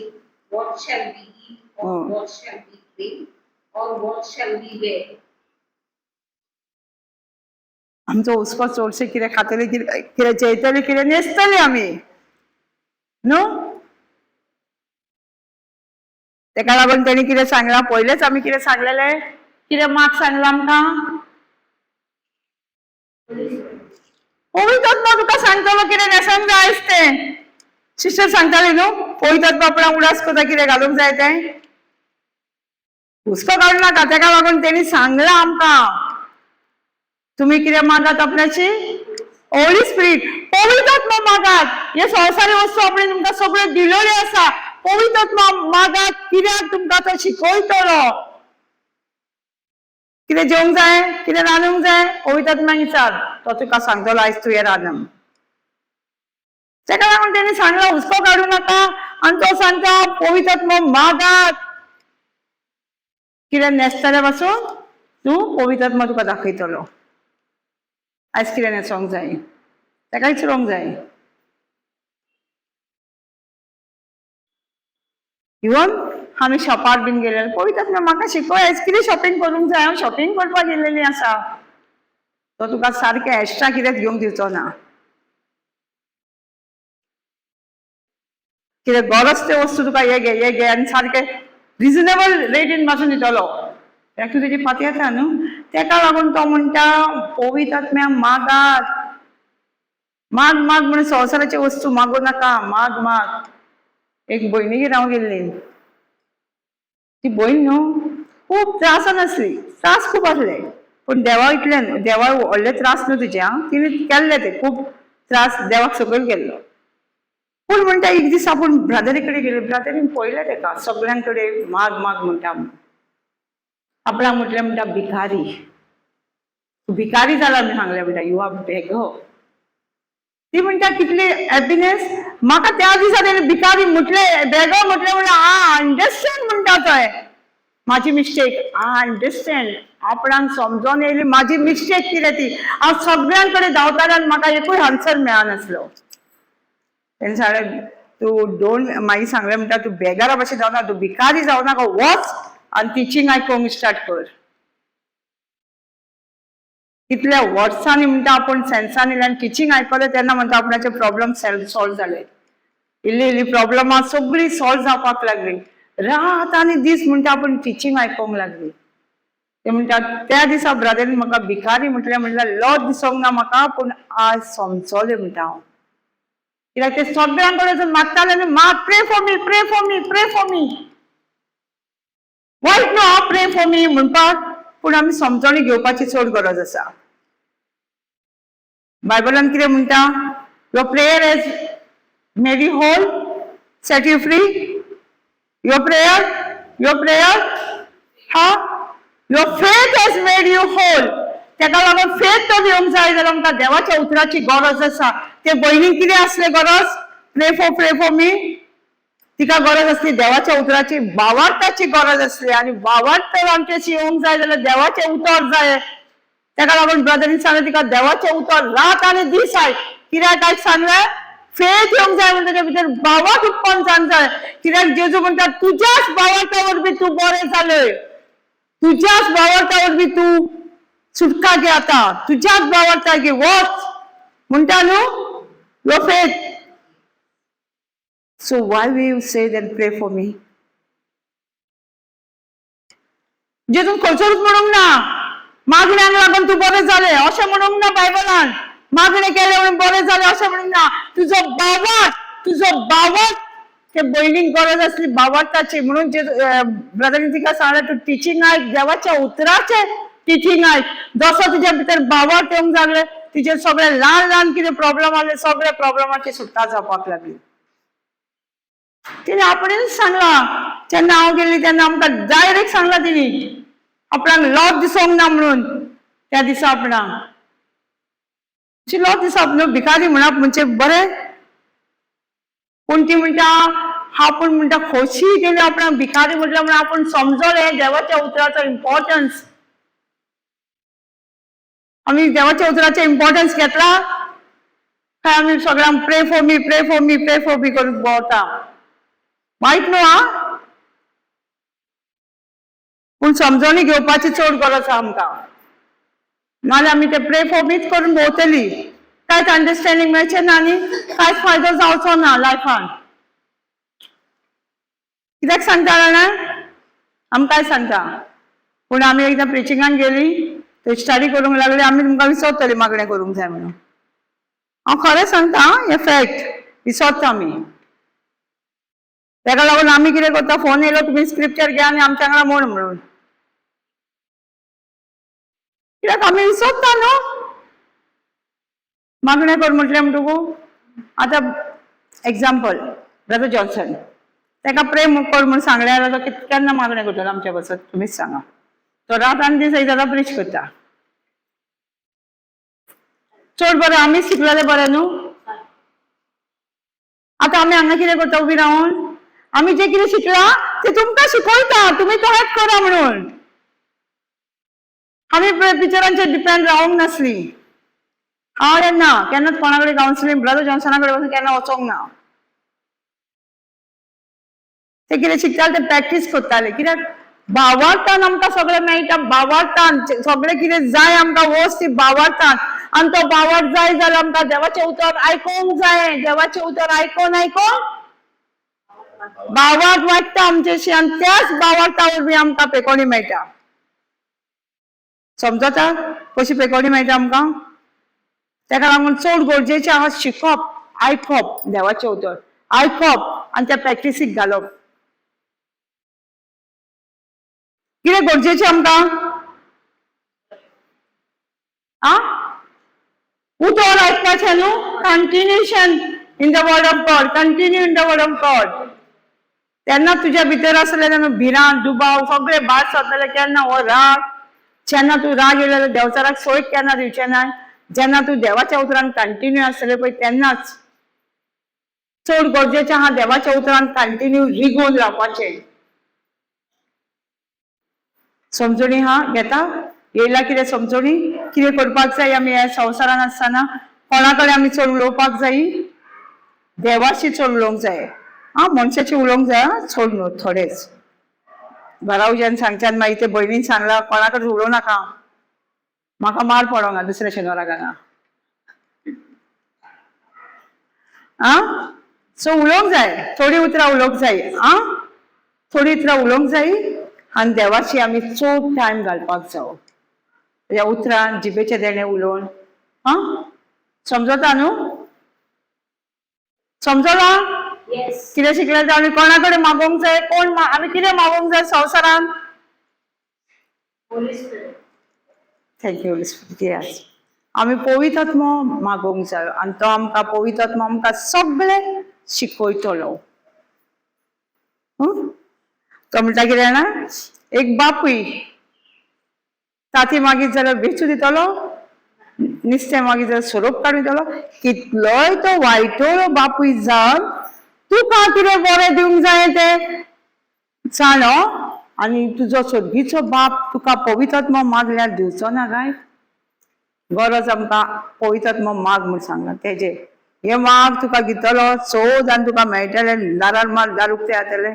what shall we eat, or what shall we drink, or what shall we wear? आमचो हुस्को चडशें कितें खातले, कितें जेयतले, कितें न्हेसतले आमी न्हू. तेका लागून तेणी कितें सांगलां, पयलेच आमी कितें सांगलेलें, कितें माग सांगलां आमकां? पवित्र तुका सांगतलो कितें न्हेसोंक जाय आयज तें. सिस्टर सांगताली न्हू, पवित्र आपणाक उडास करता कितें घालूंक जाय तें. हुस्को काडू नाका. तेका लागून तेणी सांगलां आमकां, तुमी कितें मागात आपल्याची होली स्पिरीट, पवित्र मागात. हे संवसारी वस्तू आपणे तुमकां सगळ्यो दिलेल्यो आसा. पवित्र मागात, कित्याक तुमकां तो शिकयतलो कितें जेवंक जाय, कितें रांदूंक जाय. पवित्र विचार, तो तुका सांगतलो आयज तुवें रांदप. तेका लागून तेणी सांगलां हुस्को काडू नाका. आनी तो सांगता पवित्र मागात, कितें न्हेसतले पासून तूं पवित्र तुका दाखयतलो आयज कितें न्हेसोंक जाय, तेका विचारूंक जाय. इवन आमी शॉपार बीन गेले, पवित्र म्हाका शिकय आयज कितें शॉपिंग करूंक जाय, हांव शॉपिंग करपाक गेल्लेली आसा. तो तुका सारकें एक्स्ट्रा कितेंच घेवंक दिवचो ना. कितें गरज त्यो वस्तू तुका हे घे, हे घे, आनी सारकें रिजनेबल रेटीन पासून दितलो, कित्याक तूं तेजी फाती येता न्हू. तेका लागून तो म्हणटा पवित्र आत्म्या मागात, माग माग म्हणून संवसाराची वस्तू मागू नाका, माग माग. एक भयणीगेर हांव गेल्ली, ती भयण न्हू खूब त्रासान आसली, त्रास खूब आसले, पूण देवा इतले देवा व्हडले त्रास न्हू तुजे, आं, तिणें केल्ले ते खूब त्रास देवाक सकयल केल्लो. पूण म्हणटा एक दीस आपूण ब्रादरी कडेन गेले, ब्रादरीन पळयलें तेका सगळ्यां कडेन माग माग म्हणटा. आपणाक म्हटलें म्हणटा भिकारी, तूं भिकारी जाला म्हणून सांगलें, म्हणटा you are बेगर. ती म्हणटा कितली हॅपिनेस म्हाका त्या दिसा तेणें भिकारी म्हटलें, बेगर म्हटलें, म्हणल्यार I understand म्हणटा थंय म्हाजी मिस्टेक, I understand. आपणाक समजोन येयली म्हाजी मिस्टेक कितें ती. हांव सगळ्यां कडेन धांवतालें आनी म्हाका एकूय आन्सर मेळनासलो. तेणें सांगलें तूं don't, मागीर सांगलें म्हणटा तूं बेगारा भशेन जावं नाका, तूं भिकारी जावं नाका, वच आनी टिचींग आयकोंक स्टार्ट कर. कितल्या वर्सांनी म्हणटा आपूण सेन्सान येयलें आनी टिचींग आयकलें तेन्ना म्हणटा आपणाचे प्रॉब्लम सॉल्व जाले. इल्ली इल्ली प्रॉब्लमां सगळीं सॉल्व जावपाक लागली. रात आनी दीस म्हणटा आपूण टिचींग आयकोंक लागली. ते म्हणटा त्या दिसा ब्रदरीन म्हाका भिकारी म्हटलें, म्हणल्यार लज दिसोंक ना म्हाका, पूण आज समजलें म्हणटा हांव. कित्याक ते सगळ्यां कडेन वचून मागताले न्हू, माग pray for me, pray for me, pray for me. वायट न्हू हांव प्रे फॉर मी म्हणपाक, पूण आमी समजणी घेवपाची चड गरज आसा. बायबलान कितें म्हणटा, your prayer has made you whole, set you free. Your prayer, your prayer, हा, your faith has made you whole. तेका लागून फेथ तर येवंक जाय जाल्यार आमकां देवाच्या उतराची गरज आसा. ते भयणीक कितें आसलें गरज? Pray for me. तिका गरज आसली देवाच्या उतराची, भावार्थाची गरज आसली. आनी भावार्थ तर आमच्याशी येवंक जाय जाल्यार देवाचें उतर जाय. तेका लागून ब्रदरीन सांगलें तिका देवाचें उतर रात आनी दीस आयक. कित्याक आयक सांगलें? फेथ येवंक जाय म्हणटा तेच्या भितर भावार्थ उत्पन्न जावंक जाय. कित्याक जेजू म्हणटा तुज्याच भावार्था वरवीं तूं बरें जालें, तुज्याच भावार्था वरवीं तूं सुटका घे, आतां तुज्याच भावार्था घे, वच म्हणटा न्हू, your faith. So why will you say then pray for me? जेजून खंयसरूच म्हणूंक ना मागण्यांक लागून तूं बरें जालें अशें म्हणूंक ना. बायबलान मागणें केलें म्हणून बरें जालें अशें म्हणूंक ना. तुजो भावार्थ, तुजो भावार्थ, ते भयणीक गरज आसली भावार्थाची. म्हणून जे ब्रदरीन तिका सांगलें तूं टिचींग आयक, देवाच्या उतराचें टिचींग आयक. जसो तुज्या भितर भावार्थ येवंक लागले, तिचे सगळे ल्हान ल्हान कितें प्रॉब्लम आसले सगळे प्रॉब्लमाची सुटका जावपाक लागली. तिणे आपणेच सांगलां, जेन्ना हांव गेली तेन्ना आमकां डायरेक्ट सांगलां तिणी आपणाक लॉज दिसोंक ना म्हणून. त्या दिसा आपणाक अशी लॉज दिसप न्हू, भिकारी म्हणप म्हणजे बरें. पूण ती म्हणटा आपूण म्हणटा खोशी केली आपणाक भिकारी म्हटल्यार म्हणून आपूण समजलें देवाच्या उतराचो इम्पॉर्टन्स. आमी देवाच्या उतराचें इम्पॉर्टन्स घेतला काय आमी सगळ्यांक pray for me, pray for me, pray for me करून भोंवता? वायट न्हू आं, पूण समजणी घेवपाची चड गरज आसा आमकां. नाजाल्यार आमी ते प्रे फॉर मीच करून भोंवतली, कांयच अंडरस्टँडींग मेळचें ना आनी कांयच फायदो जावचो ना लायफान. कित्याक सांगता जाणा? आमकांय सांगता. पूण आमी एकदां प्रिचिंगान गेली थंय स्टडी करूंक लागली, आमी तुमकां विसरतली मागणें करूंक जाय म्हणून. हांव खरें सांगता आं, हें फॅक्ट, विसरता आमी. तेका लागून आमी कितें करता, फोन येयलो तुमी स्क्रिप्चर घे आनी आमच्या वांगडा म्हण म्हणून. कित्याक आमी विसरता न्हू मागणें कर म्हटलें म्हणटकू. आतां एग्जाम्पल ब्रदर जॉन्सन, ताका प्रे कर म्हूण सांगलें जाल्यार तो केन्ना मागणें करतलो आमच्या पासत? तुमीच सांगा. तो रात आनी दीस एकदां प्रीच करता. चड बरें आमी शिकलेलें बरें न्हू. आतां आमी हांगा कितें करता उबी रावन? आमी जें कितें शिकलां तें तुमकां शिकयता, तुमी तहेंच करा म्हणून. आमी टिचरांचेर डिपेंड रावंक नासली. हांव ना केन्नाच कोणा कडेन कावन्सिलींग, ब्रदर जॉन्सना कडेन वचून केन्ना वचोंक ना. ते कितें शिकताले ते प्रॅक्टीस करताले. कित्याक भावार्थान आमकां सगळें मेळटा, भावार्थान सगळें कितें जाय आमकां वस्त ती भावार्थान. आनी तो भावार्थ जाय जाल्यार आमकां देवाचें उतर आयकोंक जाय. देवाचें उतर आयकोन आयकोन भावार्थ वाडटा आमच्याशी आनी त्याच भावार्था वरवीं आमकां पेकोणी मेळटा. समजता कशी पेकोणी मेळटा आमकां? तेका लागून चड गरजेचें आहा शिकप, आयकप, देवाचें उतर आयकप आनी त्या प्रॅक्टिसीक घालप. कितें गरजेचें आमकां? आं, उतर आयकपाचें न्हू. Continuation in the word of God, continue in the word of God. तेन्ना तुज्या भितर आसलें तेन्ना भिरांत, दुबाव सगळे भायर सरतले. केन्ना हो राग, जेन्ना तूं राग येयलो जाल्यार देंवचाराक सोयीक केन्ना दिवचें ना. जेन्ना तूं देवाच्या उतरान कंटिन्यू आसतलें पळय तेन्नाच चड गरजेचें आहा देवाच्या उतरान कंटिन्यू रिगोवन रावपाचें. समजणी हा घेता येयला कितें समजणी? कितें करपाक जाय आमी ह्या संवसारान आसतना? कोणा कडेन आमी चड उलोवपाक जायी? देवाशी चड उलोवंक जाय. आं, मनशाची उलोवंक जाय आं, चड न्हू, थोडेच. घरा उज्यान सांगच्यान मागीर ते भयणीन सांगलां कोणा कडेन उलोवं नाका, म्हाका मार पडोंक दुसऱ्या शेनवाराक हांगा. आं, सो उलोवंक जाय, थोडी उतरां उलोवंक जाय. आं, थोडी उतरां उलोवंक जाय आनी देवाशी आमी चड टायम घालपाक जावो ह्या उतरान, जिबेचें देणें उलोवन. आं, समजता न्हू? समजला? Yes. कितें शिकलें तर आमी कोणा कडेन मागोवंक जाय? कोण आमी कितें मागोवंक जाय संवसारान? Holy Spirit. Thank you Holy Spirit. Yes, आमी पवित्र मागोवंक जाय आनी तो आमकां पवित्र आमकां सगळें शिकयतलो. तो म्हणटा कितें जाणा, एक बापूय ताती मागीर जाल्यार वेचू दितलो, नुस्तें मागीर जाल्यार सोरोप काडून दितलो. कितलोय तो वायटोळो बापूय जावन तुका कितें बरें दिवंक जाय तें जाणो, आनी तुजो स्वर्गीचो बाप तुका पवित्रात्मो मागल्यार दिवचो ना काय? गरज आमकां पवित्रात्मो माग म्हूण सांगलां तेजे. हे माग तुका दितलो, सोद आनी तुका मेळटलें, दारार मार दार उक्तें जातलें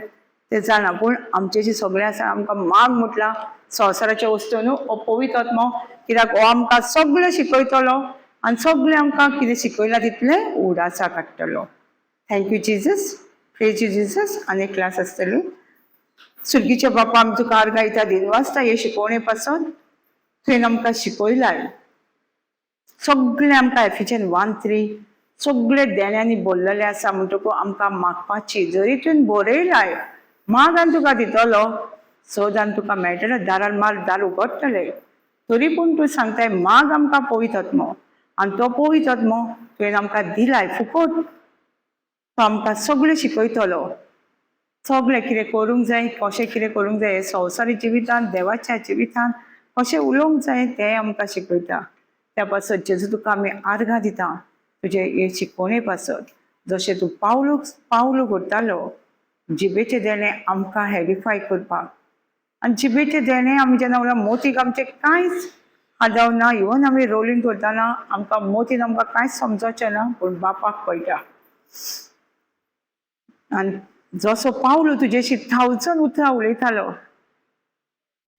तें जाणा. पूण आमचेशी सगळें आसा, आमकां माग म्हटलां संवसाराच्यो वस्तू न्हू, हो पवित्रात्मो, कित्याक हो आमकां सगळें शिकयतलो आनी सगळें आमकां कितें शिकयलां तितलें उडासा काडटलो. Thank you Jesus, praise you Jesus. आनी क्लास आसतली. सुर्गीच्या बापा, आमी तुका आर्गां दिता, दिनवासता हे शिकवणे पासून. तुवें आमकां शिकयलाय सगळें, आमकां एफिजन 1:3 सगळे देण्यांनी बोल्लेलें आसा. म्हणटकूच आमकां मागपाची, जरी तुवें बरयलाय माग आनी तुका दितलो, सोद आनी तुका मेळटलें, दारार मार दार उगडटलें, तरी पूण तूं सांगताय माग आमकां पवित्रात्मो, आनी तो पवित्रात्मो तुवें आमकां दिलाय फुकट. तो आमकां सगळें शिकयतलो, सगळें कितें करूंक जाय, कशें कितें करूंक जाय, संवसारी जिवितांत, देवाच्या जिवितांत कशें उलोवंक जाय तें आमकां शिकयता. त्या पासत जेजू तुका आमी आर्गां दिता तुजे हे शिकवणे पासत. जशें तूं पावलूक पावलू करतालो जिबेचें देणें आमकां एडिफाय करपाक, आनी जिबेचें देणें आमी जेन्ना उलयता मोतीक आमचें कांयच आदाव ना. इवन आमी रोलिंग करतना आमकां मोतीन आमकां कांयच समजचें ना, पूण बापाक कळटा. आनी जसो पावलू तुजेशी 1000 उतरां उलयतालो,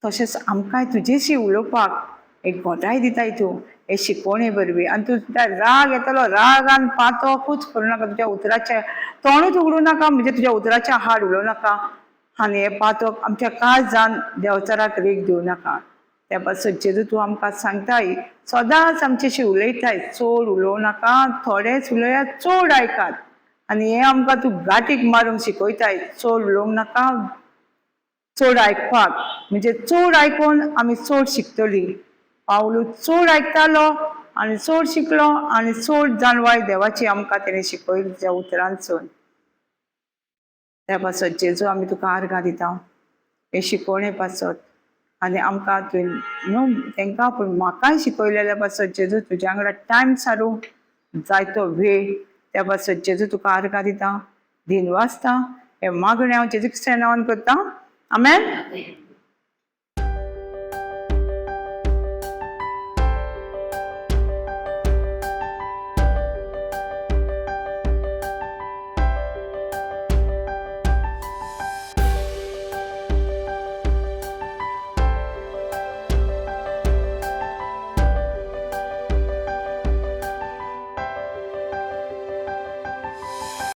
तशेंच आमकांय तुजेशी उलोवपाक एक घटाय दिताय तूं हे शिकवणे वरवीं. आनी तूं राग येतलो, रागान पातकूच करूं नाका, तुज्या उतराचें तोंडूच उगडूं नाका, म्हणजे तुज्या उतराचें हाड उलोवं नाका, आनी हें पातक आमच्या काळजान देंवचाराक रेग दिवं नाका. त्या पासत जेजू तूं आमकां सांगताय, सदांच आमच्याशी उलयताय, चड उलोवं नाका, थोडेच उलयात, चड आयकात. आनी हें आमकां तूं गांठीक मारूंक शिकयताय, चड उलोवंक नाका, चड आयकपाक, म्हणजे चड आयकून आमी चड शिकतलीं. पावलू चड आयकतालो आनी चड शिकलो, आनी चड जाणवाय देवाची आमकां तेणें शिकयली त्या उतरांसून. त्या पासत जेजू आमी तुका आर्गां दिता हे शिकवणे पासत. आनी आमकां तुवें न्हू तांकां पूण म्हाकाय शिकयलेल्या पासत जेजू, तुज्या वांगडा टायम सारूंक जायतो वेळ, त्या पासत जेजू तुका आर्गां दिता, दिनवासता. हे मागणें हांव जेजू क्रिस्ता नांवान करता, आमेन.